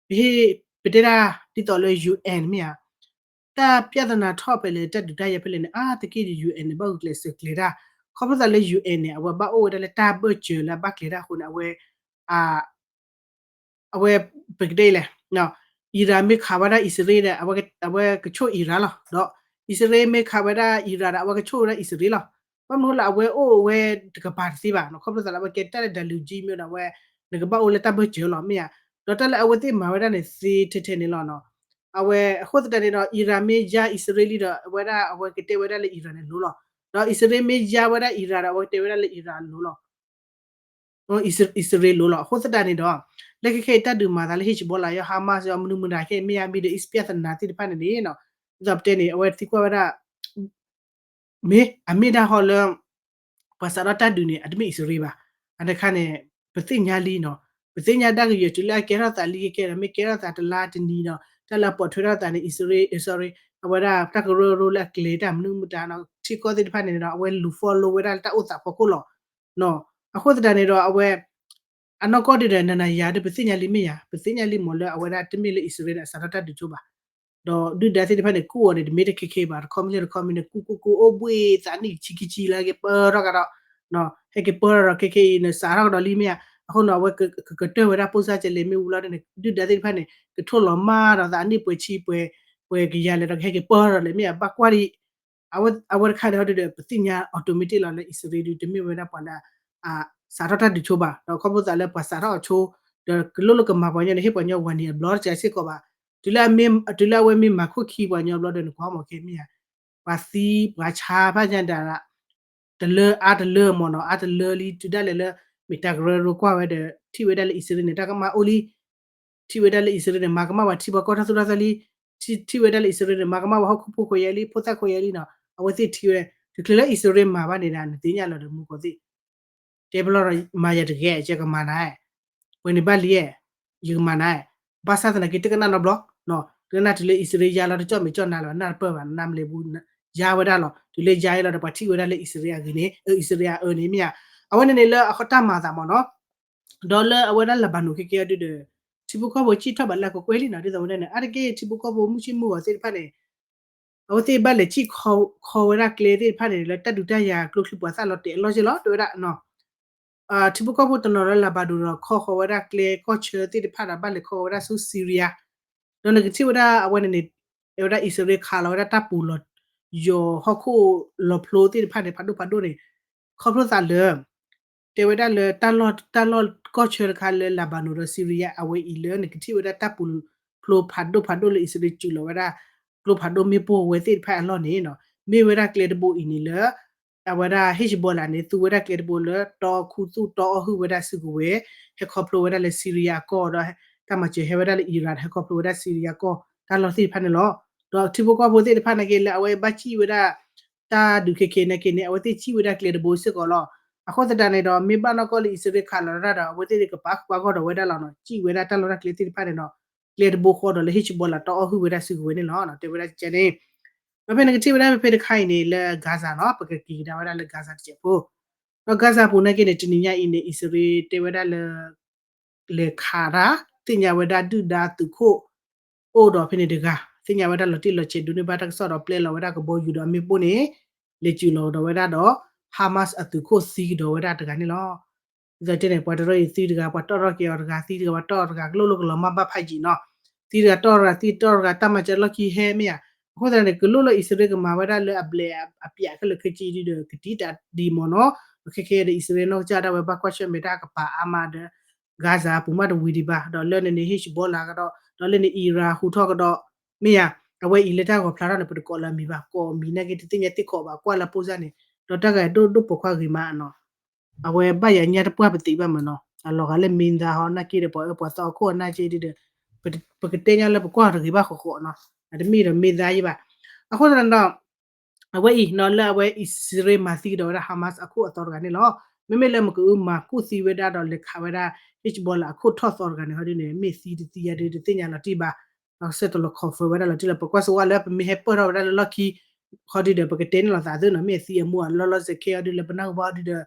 ပဟ့ၣ် ပတဲဒၣ်ဒ်သိးလၢ UN မ့ၢ်ဧါ, တၢ်ပြဿနာထီၣ်ဖဲလဲၣ် တၢ်ဒုးတၢ်ယၤဖဲလဲၣ်န့ၣ် အါတက့ၢ်ဒီး UN န့ၣ် ဘၣ်ဂုာ်ကျဲးစၢးကျဲၤတၢ်, ခီဖျိသးလၢ UN န့ၣ် အဝဲဘၣ်အိၣ်ဝဲဒၣ်လၢတၢ်ဘၢၣ်စၢၤလၢအဘၣ်ကျဲၤတၢ်အဃိန့ၣ် အဝဲ အဝဲ ပကတဲလဲၣ် Iran မ့ၢ်ခးဝဲဒၣ်အံၣ်စရ့လးဒီး အဝဲကဆိၣ် Iran လီၤ. ဒီးအံၣ်စရ့လးမ့ၢ်ခးဝဲဒၣ် Iran ဒီး အဝဲကဆိၣ်ဝဲဒၣ်အံၣ်စရ့လးလီၤ. ဘၣ်မနုၤလၢအဝဲအိၣ်ဝဲတကပၤတသ့ဘၣ်နီၤ, ခီဖျိသးလၢအဝဲကဲတၢ်လၢ ဒၢးလူၤကၠံ မ့ၢ်ဒီးအဝဲ နကဘၣ်အိၣ်လၢတၢ်ဘၢၣ်စၢၤလီၤ မ့ၢ်ဧါ. ဒီးတၢ်လၢအဝဲသ့ၣ်မၤဝဲဒၣ်န့ၣ် သ့ထဲထဲန့ၣ်လီၤနီၤ. အဝဲအဃိသတးန့ၣ်ဒီး Iran မ့ၢ်ယါအံၣ်စရ့လးဒီး အဝဲဒၣ်အဝဲကတဲဝဲဒၣ်လၢ Iran န့ၣ်လိၤလီၤ. ဒီးအံၣ်စရ့လးမ့ၢ်ယါဝဲဒၣ် Iran ဒီး အဝဲကတဲဝဲဒၣ်လၢ Iran လိၤလီၤ. အံၣ်စရ့လးလိၤလီၤ. အဃိသတးန့ၣ်ဒီး လၢခဲခဲအံၤတၢ်ဒုးမၤသးလၢ Hezbollah ယါ Hamas ယါ မနုၤမတၤခဲအံၤ မ့ၢ်ယါ Middle East ပြဿနာသ့ၣ်တဖၣ်န့ၣ်န့ၣ်နီၤ, ဒ်သိးပတဲန့ၣ် အဝဲသံကွၢ်ဝဲဒၣ် မ့ၢ်အမ့ၢ်ဒၣ်ဟီလၢ ပှၤစးထီၣ်တၢ်ဒုးန့ၣ် အတမ့ၢ်အံၣ်စရ့လးဘၣ်. အတခါန့ၣ် ပသ့ၣ်ညါလံနီၤ, ပသ့ၣ်ညါဒၣ်ကယဲၢ် တုၤလၢအကဲထီၣ်သးလံကဲဒီး မ့ၢ်ကဲထီၣ်သးတလါတနံၤဒီး တၢ်လၢအပိာ်ထွဲထီၣ်သးန့ၣ် အံၣ်စရ့လး အံၣ် sorry အဝဲဒၣ်တၢ်ကရၢကရိလၢအကျဲၤတၢ်မနုၤမတၤနီၤ ထံကီၢ်သ့ၣ်တဖၣ်န့ၣ်ဒီး အဝဲလူၤ follow ဝဲဒၣ်လၢတၢ်အိၣ်သးဖီခိၣ်လီၤ. အဃိသတးန့ၣ်ဒီး အဝဲ အနီၢ်ကီၢ်ဒ်ဒီး နၤနၤယၤဒီး ပသ့ၣ်ညါလံမ့ၢ်ယါ, ပသ့ၣ်ညါလံမ့ၢ်လၢအဝဲဒၣ်တမ့ၢ်လၢအံၣ်စရ့လးန့ၣ် အစးထီၣ်တၢ်ဒုးဆိဘၣ်. ဒီးဒုၣ်ဒါသ့ၣ်တဖၣ်န့ၣ် ကူၣ်အီၤန့ၣ် တမ့ၢ်တခဲခဲဘၣ်, တခီမ့ၢ်တခီမ့ၢ်န့ၣ် ကူၣ်ကူၣ်ကူၣ် အိၣ်ဘှံးသးနံၣ်ဆံခံဆံလၢဟဲက့ၤပၢထီၣ်ကဒီး, ဟဲက့ၤပၢထီၣ်ဒီး ခဲခဲအံၤန့ၣ် စးထီၣ်ကဒီးလံမ့ၢ်ဧါ. အဃိန့ၣ် အဝဲကကတၢၢ်ဝဲဒၣ် ပိၢ်စၢ်ကဲလဲၣ်မ့ၢ်ဝံၤလီၤန့ၣ် ဒုၣ်ဒါသ့ၣ်တဖၣ်န့ၣ် ကထိၣ်လီၤမၢ်ဒီးသးနံၣ်ပှဲၤဆံပှဲၤ ပှဲၤကယၤလဲၣ်ဒီး ကဟဲက့ၤပၢထီၣ်ဒီးလံမ့ၢ်ဧါ. ဘၣ်ကွၢ်ဒံး အဝဲတခါန့ၣ်ဟီဒုဒီး ပသ့ၣ်ညါ automatic လီၤလၢအံၣ်စရ့လးဒုး တမ့ၢ်ဝဲဒၣ်ပှၤလၢ စးထီၣ်တၢ်ဒုးဆိဘၣ်. ဒီးခီဖျိသးလၢပှၤစးထီၣ်အီၤဆိ ဒီးကလိၣ်လၢကမၤပှၤကညီန့ၣ် ဟ့ၣ်ပှၤကညီဝၤနံၤအဘျီတစဲးစ့ၢ်ကီးဘၣ်. တုၤလၢအဝဲမ့ၢ်မၤခိၣ်ခံပှၤကညီဘျီဒီး နကွၢ်မးခဲမ့ၢ်ဧါ, ပှၤသံပှၤဆါဖၣ်ညါဒၣ် တလၢအါတလၢမ့ၢ်နီၤ, အါတလၢလံ တုၤဒၣ်လဲာ်လၢ မ့ၢ်တၢ်ကရၢကရိကွၢ်ဝဲဒီး ထံၣ်ဝဲဒၣ်လၢအံၣ်စရ့လးန့ၣ် တၢ်ကမၣ်အိၣ်လံ ထံၣ်ဝဲဒၣ်လၢအံၣ်စရ့လးန့ၣ် မၤကမၣ်ပှၤထံပှၤကီၢ်တၢ်သူၣ်တၢ်သၢလံ, ထံၣ်ဝဲဒၣ်လၢအံၣ်စရ့လးန့ၣ် မၤကမၣ်ပှၤဟီၣ်ခိၣ်ဖိခွဲးယာ်လံ ဖိသၣ်ခွဲးယာ်လံနီၤ, အဝဲသ့ၣ်ထံၣ်ဝဲ, တချုးလၢအံၣ်စရ့လးမၤဘၣ်န့ၣ်ဒီး နသ့ၣ်ညါလီၤဒီးမူကီၢ်သ့ၣ် တဲဖျီဒီးမၤယၤတဂ့ၤ ကကမၤနၤ, ပှဲၤန့ၣ်ဘၣ်လံ, ယကမၤနၤ, ဘၣ်ဆၣ်သနာ်က့ တကနၣ်နီတဘျီ, တကနၣ်တုၤလၢအံၣ်စရ့လးယါလီၤတကၠီၣ်မဲာ်ကၠီၣ်နါလၢၤဘၣ် နၢ်တပၢၢ်ဘၣ် နမ့ၢ်လဲၤဘူး, ယါဝဲဒၣ်လီၤ တုၤလၢယါလီၤဒီး ပှၤထံၣ်ဝဲဒၣ်လၢအံၣ်စရ့လးအဂ့ၤန့ၣ် အံၣ်စရ့လးအအၢန့ၣ်မ့ၢ်ဧါ, အဝဲန့ၣ်န့ၣ်လၢအတၢ်မၤသးမ့ၢ်နီၤ ဒီးလၢအဝဲဒၣ် Lebanon ခဲကဲအီၤဒုဒီး ထံဖိကီၢ်ဖိစံၣ်ထီၣ်ဘၣ်လၢအကကွဲၢ်လံနီၤ ဒ်သိးဝဲဒၣ်န့ၣ် အါတက့ၢ်ထံဖိကီၢ်ဖိမုၣ်ဆ့ၣ်မုၣ်ဂီၤသ့ၣ်တဖၣ်န့ၣ် အဝဲသ့ၣ်ဘၣ်လဲၤစံၣ်ခီဝဲဒၣ်ကျဲသ့ၣ်တဖၣ်န့ၣ် လၢတၢ်ဒုးတၢ်ယၤကျိချံပှၤသၣ်လီၤတဲာ်အလီၢ်က့လီၤ တဲဝဲဒၣ်နီၤ ထံဖိကီၢ်ဖိတနီၤလၢ Lebanon ဒီးခီဃီၤဝဲဒၣ်ကျဲကီၢ်ဆၢသ့ၣ်တဖၣ်ဒီးဘၣ်လဲၤခီဃီၤဝဲဒၣ်ဆူ Syria ဒီးနကထံၣ်ဝဲဒၣ်အဝဲန့ၣ်န့ၣ် အဝဲဒၣ်အံၣ်စရ့လးခးလီၤဝဲဒၣ်တၢ်ပူၤလီၤ ယီၤဟီၣ်ခိၣ်လီၤဖျိသ့ၣ်တဖၣ်န့ၣ် ဖးဒိၣ်ဖးဒိၣ်န့ၣ် ခီဖျိသးလၢ တဲဝဲဒၣ်လၢ တၢ်လီၢ်ကီၢ်ဆၢတခါလၢ Lebanon ဒီး Syria အဝဲအံၤလၢနကထံၣ်ဝဲဒၣ်တၢ်ပူၤဖျိးဖးဒိၣ်ဖးဒိၣ်လၢအံၣ်စရ့လးစူးလီၤဝဲဒၣ် ကျိဖးဒိၣ်မ့ၣ်ပိၢ်ဝဲသ့ၣ်တဖၣ်အလီၢ်န့ၣ်နီၤ မ့ၢ်ဝဲဒၣ်ကျဲတဘိအံၤန့ၣ်လၢ အဝဲဒၣ် Hezbollah န့ၣ် သူဝဲဒၣ်ကျဲတဘိလၢတီခူသူၣ်တီအီၣ်ဟုၣ်ဝဲဒၣ်စုကဝဲၤ ဟဲခီဖျိဝဲဒၣ်လၢ Syria ကီၢ်ဒီး တၢ်မၤစၢၤဟဲဝဲဒၣ်လၢ Iran ဟဲခီဖျိဝဲဒၣ် Syria ကီၢ်တၢ်လီၢ်သ့ၣ်တဖၣ်န့ၣ်လီၤ. ဒီးထံဖိကီၢ်ဖိသ့ၣ်တဖၣ်နာ်က့လၢအဝဲဘၣ်စံၣ်ဝဲဒၣ် တၢ်ဒုးခဲခဲနာ်က့န့ၣ် အဝဲသ့ၣ်စံၣ်ဝဲဒၣ်ကျဲတဘိစ့ၢ်ကီးလီၤ. အဃိသတးန့ၣ်ဒီး မ့ၢ်ဘၣ်နီၢ်ကီၢ်လၢအံၣ်စရ့လးခးလီၤတၢ်ဒီး အဝဲသ့ၣ်ကပာ်ဃုာ်ပာ်ဂီၢ်ဒီးဝဲဒၣ်လီၤနီၤ စံၣ်ဝဲဒၣ်တၢ်လီၢ်တၢ်ကျဲသ့ၣ်တဖၣ်န့ၣ်ဒီး ကျဲတဘိဃီဒီးလၢ Hezbollah တီအီၣ်ဟုၣ်ဝဲဒၣ်စုကဝဲၤန့ၣ်လီၤ. တဲဝဲဒၣ်ကဲန့ၣ် ဒီးဖဲန့ၣ်ကထံၣ်ဝဲဒၣ်ဖဲဖဲတခါအံၤန့ၣ် လၢ Gaza နီၤ ပကက့ၤကဒါဝဲဒၣ်လၢ Gaza တစဲးဖိ ဒီး Gaza ပူၤနာ်က့န့ၣ် တနံၤညါအံၤန့ၣ် အံၣ်စရ့လးတဲဝဲဒၣ်လၢ လဲၤခးတၢ် သ့ၣ်ညါဝဲဒၣ်ဒုၣ်ဒါသုးခိၣ် အိၣ်ဒီးဖဲန့ၣ်တဂၤ သ့ၣ်ညါဝဲဒၣ်လီၤတံၢ်လီၤဆဲးဒိၣ်န့ၢ်ဘၣ်တၢ်ကစီၣ်ဒီးပျဲလီၤဝဲဒၣ်ကဘီယူၤဒီးအမ့ၣ်ပိၢ်န့ၣ် လဲၤစူးလီၤကဒီးဝဲဒၣ်ဒီး Hamas အသုးခိၣ်သံကဒီးဝဲဒၣ်တဂၤန့ၣ်လီၤ. ဒ်သိးတဲန့ၣ် ပှၤတရၢအံၤသံတဂၤ ပှၤတီၣ်ထီၣ်က့ၤအီၤတဂၤ သံတဂၤ ပှၤတီၣ်အီၤတဂၤကလိၣ်လၢကလီၤမၢ်ဘၣ်ဖးယံာ်နီၤ သံတဂၤတီၣ်တဂၤ သံတီၣ်တဂၤ တၢ်မၤစၢၤလီၢ်ခံဟဲမ့ၢ်ဧါ. အဃိသတးန့ၣ် ကလိၣ်လၢအံၣ်စရ့လးကမၤဝဲဒၣ်လၢအဘျဲၣ်အပျးခဲလၢာ်ခဲဆ့ဒ်ဒီး ကတံာ်တာ်ဒံးမ့ၢ်နီၤ ဒီးခဲခဲဒီး အံၣ်စရ့လးနီၢ်ကစၢ်ဒၣ်ဝဲဘၣ်ကွၢ်ဆၢၣ်မဲာ်တၢ်ကပၤအါမးဒီး Gaza ပူၤမးတဝံၤဒံးဘၣ် ဒီးလၢန့ၣ်န့ၣ် Hezbollah ကဒီး ဒီးလၢန့ၣ် Iran ဟူးထီၣ်ကဒီး မ့ၢ်ဧါ. အဝဲအံၤလၢတၢ်ဂီၤဖျါထီၣ်န့ၣ် ပတကိးလၢအမံၤဘၣ် ကိးမံၤနာ်က့တသ့ၣ်ညါသ့ၣ်ခီဘၣ် ကွၢ်လၢအပိၢ်စၢ်န့ၣ် ဒီးတၢ်ဂၤဒိၣ်ဒိၣ်ပိာ်ခွါဂ့ၤမးနီၤ အဝဲဘၣ်ယၤညါတပှၢ်ပသံးဘၣ်မ့ၢ်နီၤ အလီၤဂာ်လၢမ့ၢ်သါဟီ နာ်က့ဒီးပှၤအၢပှၤသီအခိၣ်အနၢ်က့ဒ်ဒီး ပကတဲညါလၢပကွၢ်တဂ့ၤဘၣ်ဃီဃီနီၤ အတမ့ၢ်ဒီးမ့ၢ်သါယံၤဘၣ်. အဃိသတးဒီး အဝဲအံၤနီၤ လၢအဝဲအံၣ်စရ့လးမၤသံကဒီးဝဲဒၣ် Hamas အခိၣ်အသီတဂၤန့ၣ်လီၤ. မ့မ့ၢ်လၢမ့ၢ်ကအုမၤကူၣ်သံဝဲဒၣ်ဒီးလဲၤခးဝဲဒၣ် Hezbollah အခိၣ်ထီၣ်သီတဂၤန့ၣ် ဟီဒ်န့ၣ် မ့ၢ်သံတသံယါဒ်တသ့ၣ်ညါလီၤတံၢ်ဘၣ်. ဒီးကစၢၢ်တလီၤ confirm ဝဲဒၣ်လီၤတံၢ်လီၤ ပကွၢ်စ့ၢ်ဝါလၢပမ့ၢ်ဟဲပၢၢ်ထီၣ်ဝဲဒၣ်လၢလီၢ်ခံ ဟီဒ်ဒီး ပကတဲန့ၣ်လီၤသးသုနီၤ မ့ၢ်အသံအမူအလီၢ်လီၢ်စဲးခဲအီၤဒ်လၢပနၢ်ဟူဘၣ်ဟီဒ်ဒီး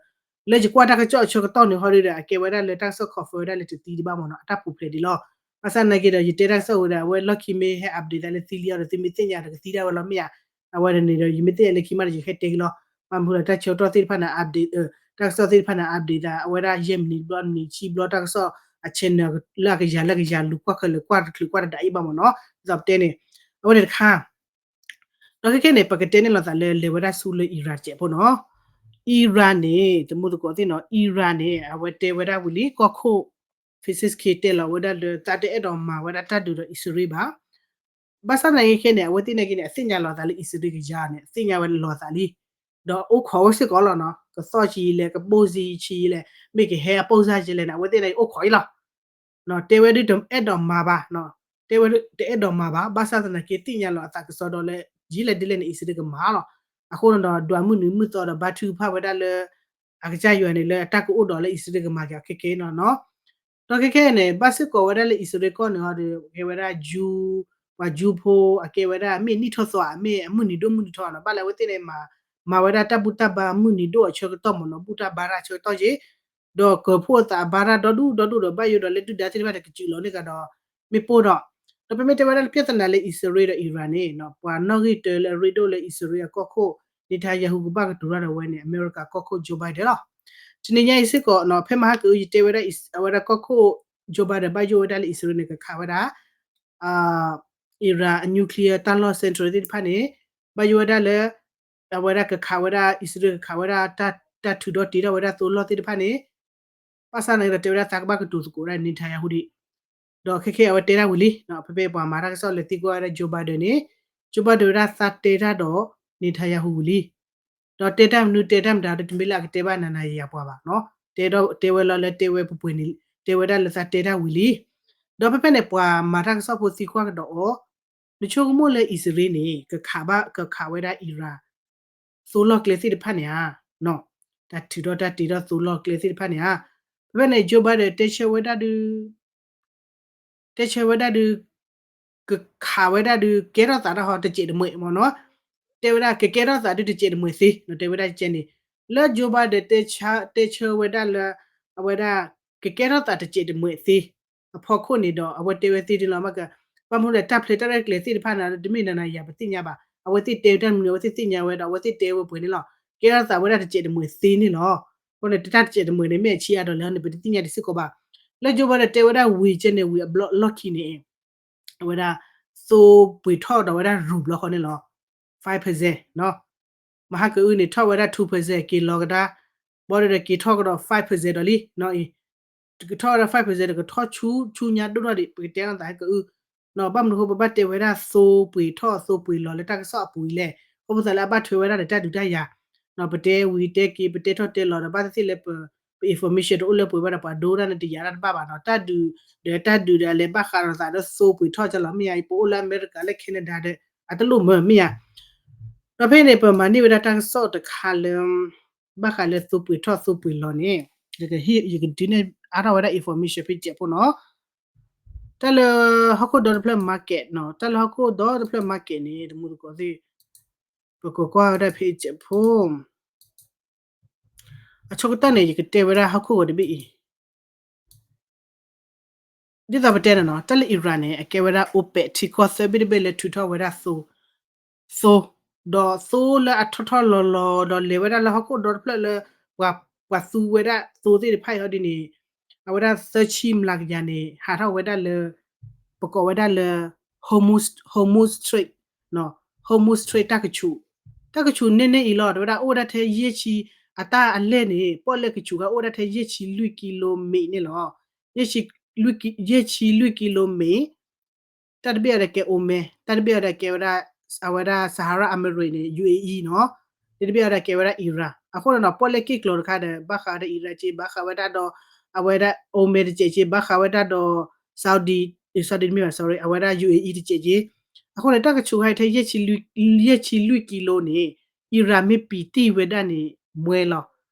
လၢယကွၢ်တၢ်ကစီၣ်အဆၢကတီၢ်န့ၣ် ဟီဒ်ဒီး အကဲဝဲဒၣ်လၢတၢ်ကစီၣ် confirm ဝဲဒၣ်လၢတသံဒံးဘၣ်မ့ၢ်နီၤ အတၢ်ပူၤဖျဲးဒံးလီၤ. ဘၣ်ဆၣ်နာ်က့ဒီး ယတဲတၢ်ကစီၣ်ဝဲဒီး အဝဲလီၢ်ခံမ့ၢ်ဟဲ update သးလၢသံလံအီၤဒီး သုမ့ၢ်သ့ၣ်ညါဒီးကသံဒၣ်ဝဲလီၤမ့ၢ်ဧါ. အဝဲန့ၣ်ဒီး ယမ့ၢ်သ့ၣ်ညါလၢခံမးဒီး ယဟဲတဲက့ၤလီၤ. ဘၣ်မနုၤလၢတၢ်ဆၢကတီၢ်သ့ၣ်တဖၣ်န့ၣ် update တၢ်ကစီၣ်သ့ၣ်တဖၣ်န့ၣ် update သး အဝဲဒၣ်ယဲၢ်မံးနံးတဘျီ မံးနံးဆံဘျီ တၢ်ကစီၣ်အ channel လၢအကယၤလၢအကယၤလူၤကွၢ်ခဲလၢာ်ကွၢ်တချုးကွၢ်တဒးအံၤဘၣ်မ့ၢ်နီၤ ဒ်သိးပတဲန့ၣ် အဝဲန့ၣ်တခါ ဒီးခဲခဲန့ၣ် ပကတဲန့ၣ်လီၤသးလၢလဲၤဝဲဒၣ်ဆူလၢ Iran တစဲးဖိနီၤ Iran န့ၣ် တမူသကိးသ့ၣ်နီၤ Iran န့ၣ် အဝဲတဲဝဲဒၣ်ဝံၤလံ ကီၢ်ခိၣ် Pezeshkian တဲလီၤဝဲဒၣ်လၢ သးတအဲၣ်ဒိးမၤဝဲဒၣ်တၢ်ဒုးဒီးအံၣ်စရ့လးဘၣ် ဘၣ်ဆၣ်သနာ်က့ခဲန့ၣ် အဝဲသ့ၣ်နာ်က့န့ၣ် အသ့ၣ်ညါလီၤသးလၢအံၣ်စရ့လးကယၤန့ၣ် အသ့ၣ်ညါဝဲလီၤသးလံ ဒီးအိၣ်ခိးဝဲစ့ၢ်ကီးလီၤနီၤ ကသီၣ်ဆံးလဲၣ် ကဘိၣ်ဆံးဆံးလဲၣ် မ့ၢ်ကဟဲအပိၢ်စၢ်ကလဲၣ်န့ၣ် အဝဲသ့ၣ်နာ်က့အိၣ်ခိးအံၤလီၤ တဲဝဲဒၣ်တအဲၣ်ဒိးမၤဘၣ် တဲဝဲဒၣ်တအဲၣ်ဒိးမၤဘၣ် ဘၣ်ဆၣ်သနာ်က့သ့ၣ်ညါလီၤအသးကစီဒီးလၢ ယံာ်လဲၣ်ဒ်လဲၣ်န့ၣ် အံၣ်စရ့လးကမၤလီၤ. အဃိန့ၣ်ဒီး ဒွးမုၢ်နံၤမုၢ်သီဒီးဘါထုကဖၣ်ဝဲဒၣ်လၢ အကစၢ်ယွၤန့ၣ်လၢအတၢ်ကအိၣ်ဒီးလၢအံၣ်စရ့လးကမၤက့ၤအီၤခဲကဲနီၤနီၤ ဒီးခဲခဲန့ၣ် ဘၣ်စ့ၢ်ကီးဝဲဒၣ်လၢအံၣ်စရ့လးကီၢ်န့ၣ်ဒီး ကဲဝဲဒၣ် Jew ပှၤ Jew ဖိ အကဲဝဲဒၣ် မ့ၢ်နံၣ်ထီၣ်သီ မ့ၢ်အမုၢ်နံၤဒိၣ်မုၢ်နံၤထီၣ်နီၤ ဘၣ်လၢအဝဲသ့ၣ်န့ၣ် မၤဝဲဒၣ်တၢ်ဘူၣ်တၢ်ဘါမုၢ်နံၤဒိၣ်အဆၢကတီၢ်မ့ၢ်နီၤ ဘူၣ်တၢ်ဘါတၢ်ဆၢကတီၢ်က့ ဒီးကၢၤဖှိၣ်အသးဘါတၢ်ဒီဒူၣ်ဒီဒူၣ်ဒီး ဘၣ်ယိၣ်ဒီးလၢဒုၣ်ဒါသ့ၣ်တဖၣ်န့ၣ် ကစူးလီၤန့ၢ်ကဒီး မ့ၣ်ပိၢ်ဒီး ဒီးပမ့ၢ်တဲဝဲဒၣ်လၢ ပြဿနာ လၢအံၣ်စရ့လးဒီး Iran န့ၣ် ပှၤနီၣ်ဂံၢ်တၢလၢအရ့ဒိၣ်လၢအံၣ်စရ့လးအကီၢ်ခိၣ် Netanyahu ကဘၣ်ကတိၤတၢ်ဒီးဝဲန့ၣ် အမဲရကၤကီၢ်ခိၣ် Joe Biden လီၤ. တနံၤညါအံၤစ့ၢ်ကီး ဖဲမဟါကအု ယတဲဝဲဒၣ်အဝဲဒၣ်ကီၢ်ခိၣ် Joe Biden ဘၣ်ယိၣ်ဝဲဒၣ်လၢအံၣ်စရ့လးန့ၣ် ကခးဝဲဒၣ် Iran အ nuclear တၢ်လီၢ် central သ့ၣ်တဖၣ်န့ၣ် ဘၣ်ယိၣ်ဝဲဒၣ်လၢ အဝဲဒၣ်ကခးဝဲဒၣ် အံၣ်စရ့လးကခးဝဲဒၣ် တၢ်ထုးဒီတ့ထီၣ်ဝဲဒၣ်သိလီၢ်သ့ၣ်တဖၣ်န့ၣ် ဘၣ်ဆၣ်သနာ်က့ဒီးတဲဝဲဒၣ်သးကဘၣ်ကတိၤသကိးဝဲဒၣ် Netanyahu ဒံး ဒီးခဲခဲအဝဲတဲဒၣ်ဝံၤလံ ဖဲဖဲပှၤမၤတၢ်ကစီၣ်လဲၤသံကွၢ်ဝဲဒၣ် Joe Biden န့ၣ် Joe Biden ဝဲဒၣ်သးတဲတၢ်ဒီး Netanyahu ဝံၤလံ ဒီးတဲတၢ်မနုၤတဲတၢ်မတၤဒီး တမ့ၢ်လၢအကတဲဘၣ်နၤနၤယၤယၤပှၤဘၣ်နီၤ တဲဝဲလီၤလၢတဲဝဲပှဲၤပှဲၤန့ၣ် တဲဝဲဒၣ်လၢသးတဲတၢ်ဝံၤလံ ဒီးဖဲဖဲန့ၣ် ပှၤမၤတၢ်ကစီၣ်ဖိသံကွၢ်ကဒီးအီၤ နဆိကမိၣ်လၢအံၣ်စရ့လးန့ၣ် ကခးဘၣ် ကခးဝဲဒၣ် Iran သိလီၢ်ကျဲသ့ၣ်တဖၣ်န့ၣ်ဧါ တၢ်ထုးထီၣ်တၢ်တ့ထီၣ်သိလီၢ်ကျဲသ့ၣ်တဖၣ်န့ၣ်ဧါ ဖဲဖဲန့ၣ် Joe Biden တဲဆၢဝဲဒၣ်ဒုး တဲဆၢဝဲဒၣ်ဒုး ကခးဝဲဒၣ်ဒုး ကဲထီၣ်သးတၢ်ဟီတစဲးတမှဲးမ့ၢ်နီၤ တဲဝဲဒၣ်ကကဲထီၣ်သးဒုးတစဲးတမှဲးသ့ တဲဝဲဒၣ်ကဲန့ၣ် လၢ Joe Biden တဲဆၢဝဲဒၣ်လၢ အဝဲဒၣ် ကကဲထီၣ်သးတစဲးတမှဲးသ့ အဖီခိၣ်န့ၣ်ဒီး အဝဲတဲဝဲသ့ဒ်လီၤ မ့ၢ်က ဘၣ်မနုၤလဲၣ် တၢ်ဖျဲးတၢ်ရဲၣ်ကျဲၤသ့ၣ်တဖၣ်န့ၣ် တမ့ၢ်နၤနၤယၤပသ့ၣ်ညါဘၣ် အဝဲသ့ၣ်တဲတၢ်မနုၤ အဝဲသ့ၣ်သ့ၣ်ညါဝဲဒီး အဝဲသ့ၣ်တဲဝဲပှဲၤန့ၣ်လီၤ ကဲထီၣ်သးဝဲဒၣ်တစဲးတမှဲးသ့န့ၣ်လီၤ အဃိန့ၣ် တၢ်တစဲးတမှဲးန့ၣ် မ့ၢ်အဆံးအါဒီးလဲၣ်န့ၣ် ပတသ့ၣ်ညါဒံးစ့ၢ်ကီးဘၣ် လၢ Joe Biden တဲဝဲဒၣ်ဝံၤကဲန့ၣ်ဝံၤအဘျီလီၢ်ခံန့ၣ် အဝဲဒၣ် သိပှ့ၤထီၣ်ဒီးဝဲဒၣ်ရူးဘျီဃီန့ၣ်လီၤ. five percent နီၤ. မဟါကအုန့ၣ် ထီၣ်ဝဲဒၣ် two percent က့ၤလီၤကဒါ, ဘီဒီးက့ၤထီၣ်ကဒီး five percent ဒီးလံနီၤအံၤ, ကထီၣ်ဝဲဒၣ် five percent ဒီးကထီၣ်ဆူ ဆူညါဒိၣ်ထီၣ်ဒံး ပကတဲနီၤသးဟဲကအု, နီၤ ဘၣ်မနုၤအဃိ ပဘၣ်တဲဝဲဒၣ်သိပှ့ၤထီၣ်သိပှ့ၤလီၤလၢတၢ်ကစီၣ်အပူၤအံၤလဲၣ်, အဃိပသးလၢအဘၣ်ထွဲဝဲဒၣ်ဒီးတၢ်ဒုးတၢ်ယၤ, နီၤ ပတဲဝံၤတဲက့ၤ ပတဲထီၣ်တဲလီၤဒီး ဘၣ်သ့ၣ်သ့ၣ်လၢပ ပ information တအိၣ်လၢပှဲၤဘၣ်ဒီး ပှၤဒိတၢ်န့ၣ်တယာ်တၢ်တဘၣ်ဘၣ်နီၤ, တၢ်ဒုးဒီးတၢ်ဒုးဒီးအလဲၤဘၣ်ဃးဒီးသးဒီးသိပှ့ၤထီၣ်ကလီၤ မ့ၢ်ဧါ, ပအိၣ်လၢအမဲရကၤလၢ Canada ဒီး အတလိၣ်မၢ မ့ၢ်ဧါ. ဒီးဖဲန့ၣ် ပမၤန့ၢ်ဝဲဒၣ်တၢ်ကစီၣ်တခါလၢ ဘၣ်ဃးလၢသိပှ့ၤထီၣ်သိပှ့ၤလီၤန့ၣ်, ယကဒုးနဲၣ်အါထီၣ်ဝဲဒၣ် information ဖဲစဲးဖိနီၤ, တၢ်လၢဟီၣ်ခိၣ်ဒီတဖျၢၣ် market နီၤ, တၢ်လၢဟီၣ်ခိၣ်ဒီတဖျၢၣ် market န့ၣ် တမူတကိးသ့ၣ်, ပကကွၢ်ဝဲဒၣ်ဖဲစဲးဖိ အဆိကတၢၢ်န့ၣ် ယကတဲဝဲဒၣ်ဟီၣ်ခိၣ်ဂီၤတဘ့ၣ်အံၤ, ဒ်သိးပတဲန့ၣ်နီၤ, တၢ်လၢ Iran န့ၣ် အကဲဝဲဒၣ် OPEC ထံကီၢ်သၢဘ့ၣ်တဘ့ၣ်လၢထုးထီၣ်ဝဲဒၣ်သိ, သိ, ဒီးသိလၢအထီၣ်ထီၣ်လီၤလီၤ ဒီးလဲၤဝဲဒၣ်လၢဟီၣ်ခိၣ်ဒီတဖျၢၣ်လၢ ပှၤသူဝဲဒၣ်သိသ့ၣ်တဖၣ်အံၤဟီဒ်န့ၣ်, အဝဲဒၣ်သၢဆံမျးကယၤန့ၣ် ဟးထီၣ်ဝဲဒၣ်လၢ ပကိးဝဲဒၣ်လၢ Hormuz, Hormuz Strait, Hormuz Strait တၢ်ကဆူး, တၢ်ကဆူးန့ၢ်န့ၢ်အံၤလီၤ, တဲဝဲဒၣ်အိၣ်ဝဲဒၣ်ထဲယဲၢ်ဆံ, အတၢ်အလဲၢ်န့ၣ် ပီၣ်လဲၣ်ကဆူးခါအိၣ်ဝဲဒၣ်ထဲယဲၢ်ဆံလွံၢ်ကံလိမ့ၣ်န့ၣ်လီၤ, ယဲၢ်ဆံလွံၢ်ကံလိမ့ၣ်, တၢ်တဘ့ၣ်အံၤဒီးကဲ Oman, တၢ်တဘ့ၣ်အံၤဒီးကဲဝဲဒၣ် အဝဲဒၣ် Sahara Emirate န့ၣ် UAE နီၤ, တၢ်တဘ့ၣ်အံၤဒီးကဲဝဲဒၣ် Iran, အဃိန့ၣ်နီၤ ပီၣ်လဲၣ်က့ၣ်ကျီၤတခါဒီး ဘၣ်ဃးဝဲဒၣ် Iran က့ ဘၣ်ဃးဝဲဒၣ်ဒီး အဝဲဒၣ် Oman တစဲးက့ ဘၣ်ဃးဝဲဒၣ်ဒီး Saudi, Saudi တမ့ၢ်ဘၣ် sorry အဝဲဒၣ် UAE တစဲးက့, အဃိန့ၣ် တၢ်ကဆူးခါအံၤထဲ ယဲၢ်ဆံလွံၢ်ကံလိန့ၣ် Iran မ့ၢ်ပံာ်တံၢ်ဝဲဒၣ်န့ၣ် မွဲလီၤ,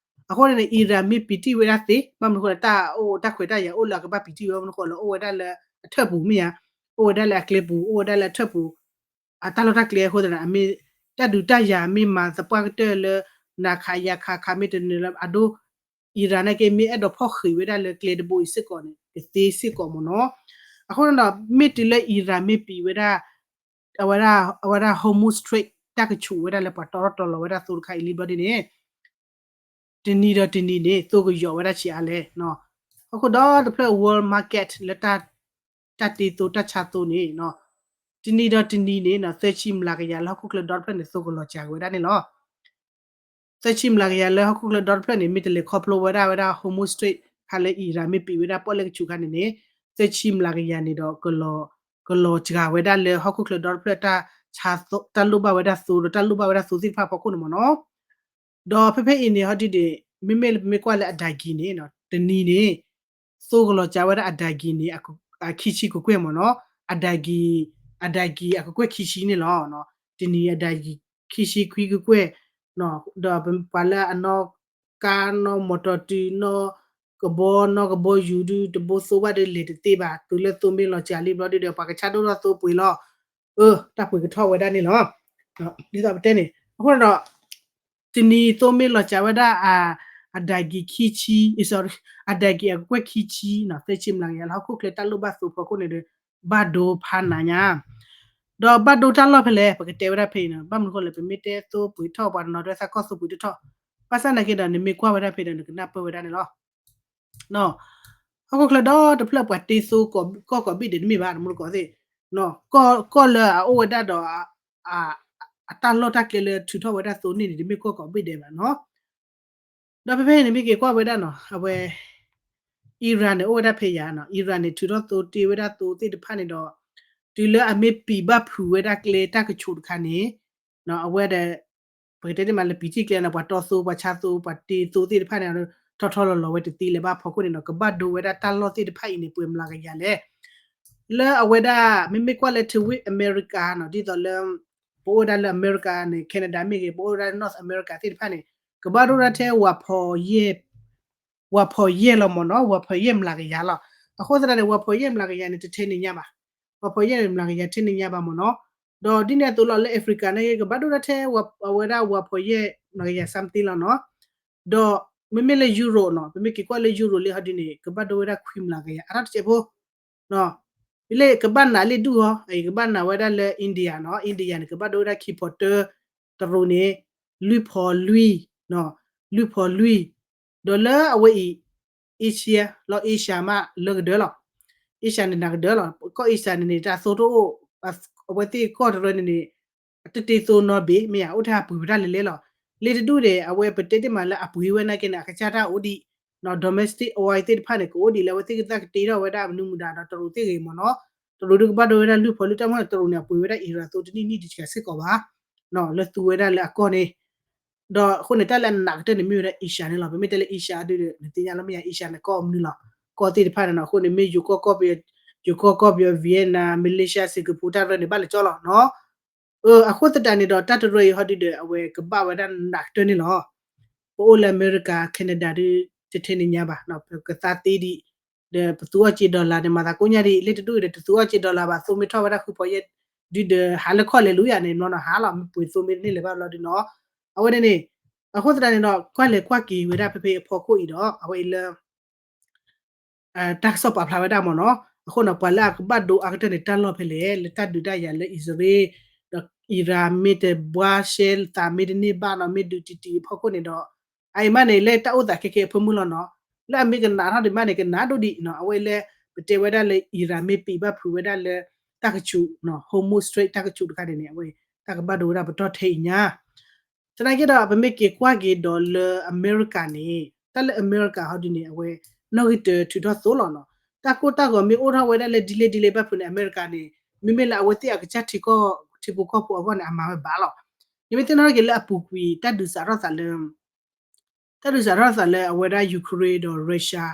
အဃိန့ၣ် Iran မ့ၢ်ပံာ်တံၢ်ဝဲဒၣ်သ့ ဘၣ်မနုၤဃိလၢတၢ်အိၣ်တၢ်ခွဲးတၢ်ယာ်အိၣ်လၢအကဘၣ်ပံာ်တံၢ်ဝဲ ဘၣ်မနုၤဃိလၢအိၣ်ဝဲဒၣ်လၢအထၢၣ်ပူၤမ့ၢ်ဧါ, အိၣ်ဝဲဒၣ်လၢအကျဲပူၤ အိၣ်ဝဲဒၣ်လၢအထၢၣ်ပူၤ, အတၢ်လီၢ်တၢ်ကျဲအဃိသတးန့ၣ် အမ့ၢ် တၢ်ဒုးတၢ်ယၤမ့ၢ်မၤသပှၢ်ကတၢၢ်လၢ နၤခးယၤခးခးမ့ၢ်တနၢၤလၢအဒိ Iran နာ်က့ မ့ၢ်အဲၣ်ဒိးဖီၣ်ဃံးဝဲဒၣ်လၢကျဲတဘိအံၤစ့ၢ်ကီးန့ၣ် ကသ့စ့ၢ်ကီးမ့ၢ်နီၤ, အဃိန့ၣ်ဒီး မ့ၢ်တုၤလၢ Iran မ့ၢ်ပံာ်ဝဲဒၣ် အဝဲဒၣ် အဝဲဒၣ် Hormuz Strait တၢ်ကဆူးဝဲဒၣ်လၢပှၤတီထီၣ်တီလီၤဝဲဒၣ်သိတခါအံၤလံဘျီဒ်န့ၣ် တနံၤဒီးတနံၤန့ၣ် သိကယီၤဝဲဒၣ်ဆံးအါလဲၣ်, ဟီၣ်ခိၣ်ဒီတဖျၢၣ် world market လၢ တၢ်တ့သိတၢ်ဆါသိန့ၣ် တနံၤဒီးတနံၤန့ၣ် သၢဆံမျးကယၤလၢဟီၣ်ခိၣ်ချၢဒီတဖျၢၣ်န့ၣ် သိကလီၤစှၤက့ၤဝဲဒၣ်န့ၣ်လီၤ. သၢဆံမျးကယၤလၢဟီၣ်ခိၣ်ချၢဒီတဖျၢၣ်န့ၣ် မ့ၢ်တလဲၤခီဖျိဝဲဒၣ်ဝဲဒၣ် Hormuz Strait ခါလၢ Iran မ့ၢ်ပံာ်ဝဲဒၣ်ပီၣ်လဲၣ်ကဆူးခါန့ၣ်န့ၣ် သၢဆံမျးကယၤန့ၣ်ဒီး ကလီၤစှၤဝဲဒၣ်လၢဟီၣ်ခိၣ်ချၢဒီတဖျၢၣ် တၢ်လိၣ်ဘၣ်ဝဲဒၣ်သိဒီးတၢ်လိၣ်ဘၣ်ဝဲဒၣ်သိသ့ၣ်တဖၣ်အဖီခိၣ်န့ၣ်မ့ၢ်နီၤ. ဒီးဖဲဖဲအံၤန့ၣ် ဟီဒ်န့ၣ် မ့မ့ၢ်လၢပမ့ၢ်ကွၢ်လၢအဒၤကံၤန့ၣ် တနံၤန့ၣ် သိကလီၤစှၤဝဲဒၣ်အဒၤကံၤန့ၣ် အခံဆံကကွဲၢ်မ့ၢ်နီၤ, အဒၤကံၤ အဒၤကံၤအကကွဲၢ်ခံဆံန့ၣ်လီၤ. တနံၤအဒၤကံၤခံဆံခွံကကွဲၢ်, ဒီးပှၤလၢအနီၣ်ကါနီၣ်မီၢ်တီၢ်တုၤနီၣ်ကဘီနီၣ်ကဘီယူၤဒု တဘိသိဘၣ်ဒုလဲၤတသ့ဘၣ်, တုၤလၢသိမ့ၢ်လီၤစှၤလံဘျီဒုဒီး ပှၤကဆါဒိၣ်ထီၣ်သိပှ့ၤလီၤ, အၢ တၢ်ပှ့ၤကထီၣ်ဝဲဒၣ်န့ၣ်လီၤ. ဒ်သိးပတဲန့ၣ် အဃိဒီး တနံၤသိမ့ၢ်လီၤစှၤဝဲဒၣ် အဒၤကံၤခံဆံ, အဒၤကံၤအကကွဲၢ်ခံဆံနီၤ သၢဆံမျးကယၤလၢဟီၣ်ခိၣ်ချၢတၢ်လိၣ်ဘၣ်သိဖီခိၣ်န့ၣ်ဒီး ဘၣ်ဒိဖးနးညါ, ဒီးဘၣ်ဒိတၢ်လီၢ်ဖဲလဲၣ် ပကတဲဝဲဒၣ်ဖဲအံၤနီၤ, ဘၣ်မနုၤဃိလဲၣ် ပမ့ၢ်တဲသိပှ့ၤထီၣ် ပှၤတနီၤတဲသးကီၢ်သိပှ့ၤတထီၣ်, ဘၣ်ဆၣ်နာ်က့ဒီး နမ့ၢ်ကွၢ်ဝဲဒၣ်ဖဲဒီး နကနၢ်ပၢၢ်ဝဲဒၣ်န့ၣ်လီၤ. ဟီၣ်ခိၣ်ချၢဒီတဖျၢၣ်ပှၤတ့သိကီၢ်ကိးဘ့ၣ်ဒဲးတမ့ၢ်ဘၣ် တမူတကိးသ့ၣ်, ကီၢ်လၢအအိၣ်ဝဲဒၣ်ဒီး အတၢ်လီၢ်တၢ်ကျဲလၢထုးထီၣ်ဝဲဒၣ်သိန့ၣ်န့ၣ် တမ့ၢ်ကီၢ်ကိးဘ့ၣ်ဒဲးဘၣ်နီၤ. ဒီးဖဲဖဲန့ၣ် မ့ၢ်က့ၤကွၢ်ဝဲဒၣ်နီၤ အဝဲ Iran န့ၣ် အိၣ်ဝဲဒၣ်ဖဲယၤနီၤ, Iran န့ၣ် ထုးထီၣ်သိတ့ဝဲဒၣ်သိသ့ၣ်တဖၣ်န့ၣ်ဒီး တုၤလၢအမ့ၢ်ပံာ်ဘၣ်ဖုးဝဲဒၣ်ကျဲတၢ်ကဆူးတခါန့ၣ် အဝဲဒီး ပကတဲတ့ၢ်မးလၢပံာ်တံၢ်ကျဲန့ၣ် ပှၤတီသိ ပှၤဆါသိ ပှၤတ့သိသ့ၣ်တဖၣ်န့ၣ် ထီထီလီၤလီၤဝဲတသ့လၢၤဘၣ်ဖီခိၣ်န့ၣ်ဒီး ကဘၣ်ဒိဝဲဒၣ်တၢ်လီၢ်သ့ၣ်တဖၣ်အံၤန့ၣ် ပှဲၤမျးကယၤလဲၣ်. လၢအဝဲဒၣ် မ့မ့ၢ်ကွၢ်လၢထံဝ့ၢ်အမဲရကၤနီၤ ဒ်သိးလၢ ပအိၣ်ဝဲဒၣ်လၢအမဲရကၤန့ၣ် Canada မ့ၢ်ဂ့ၤ ပအိၣ်ဝဲဒၣ် North America သ့ၣ်တဖၣ်န့ၣ် ကဘၣ်ဒိဝဲဒၣ်ထဲ ဝၤဖီးယဲၢ် ဝၤဖီးယဲၢ်လီၤမ့ၢ်နီၤ, ဝၤဖီးယဲၢ်မျးကယၤလီၤ. အဃိသတးန့ၣ် ဝၤဖီးယဲၢ်မျးကယၤန့ၣ် တထဲန့ၣ်ညါဘၣ်, ဝၤဖီးယဲၢ်မျးကယၤထဲန့ၣ်ညါဘၣ်မ့ၢ်နီၤ. ဒီးဒ်န့ၣ်အသိးလီၤ လၢ Africa န့ၣ် ကဘၣ်ဒိဝဲဒၣ်ထဲ အဝဲဒၣ်ဝၤဖီးယဲၢ်မျးကယၤ something လီၤနီၤ. ဒီးမ့မ့ၢ်လၢ Europe နီၤ ပမ့ၢ်က့ၤကွၢ်လၢ Europe လံဟီဒ်န့ၣ် ကဘၣ်ဒိဝဲဒၣ်ခွံမျးကယၤ အါထီၣ်တစဲးဖိ လၢကဘၣ်နးလၢဒူၣ်ဟီ ကဘၣ်နးဝဲဒၣ်လၢ India နီၤ, India န့ၣ် ကဘၣ်ဒိဝဲဒၣ်ခံဖီတၢ တရူးန့ၣ် လွံၢ်ဖီလွံၢ်, လွံၢ်ဖီလွံၢ်, ဒီးလၢအဝဲအံၤ Asia လီၤ Asia မးလၢကဒၢလီၤ, Asia န့ၣ်နၤကဒၢလီၤ, ကီၢ် Asia န့ၣ်န့ၣ် တၢ်သိတအိၣ်, အဝဲသ့ၣ်ကီၢ်တရၢန့ၣ်န့ၣ် တတ့သိနီဘ့ၣ် မ့ၢ်ဧါ အိၣ်ထဲအပှ့ၤဝဲဒၣ်လဲၤလဲၤလီၤ. လ့တဒူၣ်န့ၣ် အဝဲပတဲတ့ၢ်မးလၢအပှ့ၤဝဲနာ်က့န့ၣ် အကစၢ်တၢ်အိၣ်ဒံး domestic oil သ့ၣ်တဖၣ်န့ၣ် ကအိၣ်ဒံးလၢအဝဲသ့ၣ်ကသးကတ့ထီၣ်ဝဲဒၣ် မနုၤမတၤဒီးတရူးသ့ၣ်ဂ့ၤမ့ၢ်နီၤ. တရူးဒုးကဘၣ်ဒိဝဲဒၣ်လုၢ်ဖီလုၢ် တၢ်မ့ၢ်တရူးန့ၣ် အပှ့ၤဝဲဒၣ် Iran သိတနံၣ်နံၣ်တစှၤစ့ၢ်ကီးဘၣ် လၢသူဝဲဒၣ်လၢအကီၢ်န့ၣ် ဒီးအဃိန့ၣ် တၢ်လၢအနးကတၢၢ်န့ၣ် မ့ၢ်ဝဲဒၣ် Asia န့ၣ်လီၤ. ပမ့ၢ်တဲလၢ Asia ဒုး နသ့ၣ်ညါလီၤ မ့ၢ်ယါ Asia န့ၣ် ကီၢ်မနုၤလီၤ. ကီၢ်သ့ၣ်တဖၣ်န့ၣ်နီၤ အဃိန့ၣ် မ့ၢ်ယိၤကီၢ်ကီၢ်ပယီၤ ယိၤကီၢ်ကီၢ်ပယီၤ Vietnam, Malaysia, Singapore တၢ်ရၢန့ၣ် ဘၣ်လဲၤကၠီလီၤနီၤ. အဃိသတးန့ၣ်ဒီး တၢ်တရၢအံၤဟီဒုးဒီး အဝဲကဘၣ်ဝဲဒၣ်နးကတၢၢ်န့ၣ်လီၤ. ပအိၣ်လၢအမဲရကၤ Canada ဒုး တထဲန့ၣ်ညါဘၣ် ပကသးသ့ဒံး ဒီးပသူအီၣ်စ့ dollar န့ၣ် မၤသးကိးညါဒ်အံၤ လ့တဒူၣ်အံၤဒီး တသူအီၣ်စ့ dollar ဘၣ် သိမ့ၢ်ထီၣ်ဝဲဒၣ်ဃုဖီယဲၢ် ဒုးဒီးဟးလၢခီၣ်လဲၤလူၤယၤန့ၣ် မ့ၢ်နီၤ ဟးလီၤ မ့ၢ်ပှ့ၤသိမ့ၢ်တန့ၢ်လၢၤဘၣ်ဘျီဒုးနီၤ. အဝဲန့ၣ်န့ၣ် အဃိသတးန့ၣ်ဒီး ကွၢ်လဲၤကွၢ်က့ၤဝဲဒၣ်ဖဲဖဲအဖီခိၣ်အံၤဒီး အဝဲအံၤလၢ တၢ်ကစီၣ်ပာ်ဖျါဝဲဒၣ်မ့ၢ်နီၤ. အဃိန့ၣ် ပှၤလၢအကဘၣ်ဒိအါကတၢၢ်န့ၣ် တၢ်လီၢ်ဖဲလဲၣ် လၢတၢ်ဒုးတၢ်ယၤလၢအံၣ်စရ့လး ဒီး Iran မ့ၢ်တဘှါရှဲသးမ့ၢ်တန့ၢ်ဘၣ်နီၤ မ့ၢ်ဒုးတံၢ်တံၢ်အဖီခိၣ်န့ၣ်ဒီး အအံၤမးန့ၣ် လၢတၢ်အိၣ်သးခဲကဲအဖၢမုၢ်လီၤနီၤ. လၢအမ့ၢ်ကနးထီၣ်ဒံးမးန့ၣ် ကနးဒိၣ်ဒံးနီၤ. အဝဲလၢ ပတဲဝဲဒၣ်လၢ Iran မ့ၢ်ပံးဘၣ်ဖုးဝဲဒၣ်လၢ တၢ်ကဆူး Hormuz Strait တၢ်ကဆူးတခါန့ၣ်န့ၣ် အဝဲ တၢ်ကဘၣ်ဒိဝဲဒၣ်ပတီၢ်ထဲအံၤညါ သနာ်က့ဒီး ပမ့ၢ်က့ၤကွၢ်က့ၤဒီးလၢအမဲရကၤန့ၣ် တၢ်လၢအမဲရကၤဟီဒုးန့ၣ် အဝဲ နီၣ်ဂံၢ်တၢထုးထီၣ်သိလီၤနီၤ. တၢ်ကိၢ်တၢ်ဂီၤမ့ၢ်အိၣ်ထီၣ်ဝဲဒၣ်လၢဒ်လဲၣ်ဒ်လဲၣ်ဘၣ်ဖုးန့ၣ် အမဲရကၤန့ၣ် မ့မ့ၢ်လၢအဝဲသ့ၣ်အကစၢ်ထံကီၢ် ထံဖိကီၢ်ဖိအဂီၢ်န့ၣ် အမၤဝဲဘၣ်လီၤ. နမ့ၢ်သ့ၣ်နီၣ်ထီၣ်က့ၤလၢအပူၤကွံာ် တၢ်ဒုးစးထီၣ်သးလၢ တၢ်ဒုးစးထီၣ်သးလၢအဝဲဒၣ် Ukraine ဒီး Russia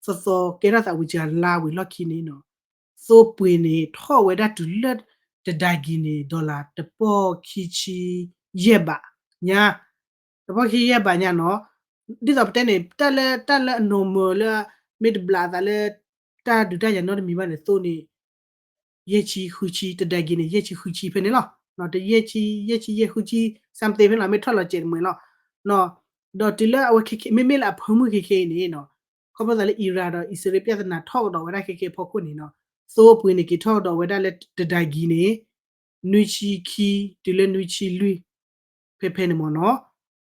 သီသီကဲထီၣ်သးဝံၤစှၤလါဝံၤလီၢ်ခံန့ၣ်နီၤ သိပှ့ၤန့ၣ် ထီၣ်ဝဲဒၣ်တုၤလၢ တဒါကံၤန့ၣ် dollar တပီၢ်ခံဆံယဲၢ်ဘးညါ, တပီၢ်ခံဆံယဲၢ်ဘးညါနီၤ, ဒ်သိးပတဲန့ၣ် တၢ်လၢ တၢ်လၢအ normal လၢ မ့ၢ်တဘျးအသးလၢ တၢ်ဒုးတၢ်ယၤနီတမံၤဘၣ်န့ၣ် သိန့ၣ် ယဲၢ်ဆံဃုဆံ တဒါကံၤန့ၣ် ယဲၢ်ဆံဃုဆံဖဲန့ၣ်လီၤ. တယဲၢ်ဆံ ယဲၢ်ဆံယဲၢ်ဃုဆံ something ဖဲန့ၣ်လီၤ မ့ၢ်ထီၣ်လီၤစဲးတမှဲၤလီၤ. ဒီးတုၤလၢအဝဲခဲခဲ မ့မ့ၢ်လၢအဖၢမုၢ်ခဲခဲအံၤန့ၣ်နီၤ ခီဖျိသးလၢ Iran ဒီးအံၣ်စရ့လး ပြဿနာ ထီၣ်ကဒီးဝဲဒၣ်ခဲခဲအဖီခိၣ်န့ၣ်နီၤ သိပှ့ၤန့ၣ်က့ၤထီၣ်ကဒီးဝဲဒၣ်လၢတဒါကံၤန့ၣ် နွံဆံခံ တုၤလၢနွံဆံလွံၢ် ဖဲဖဲန့ၣ်မ့ၢ်နီၤ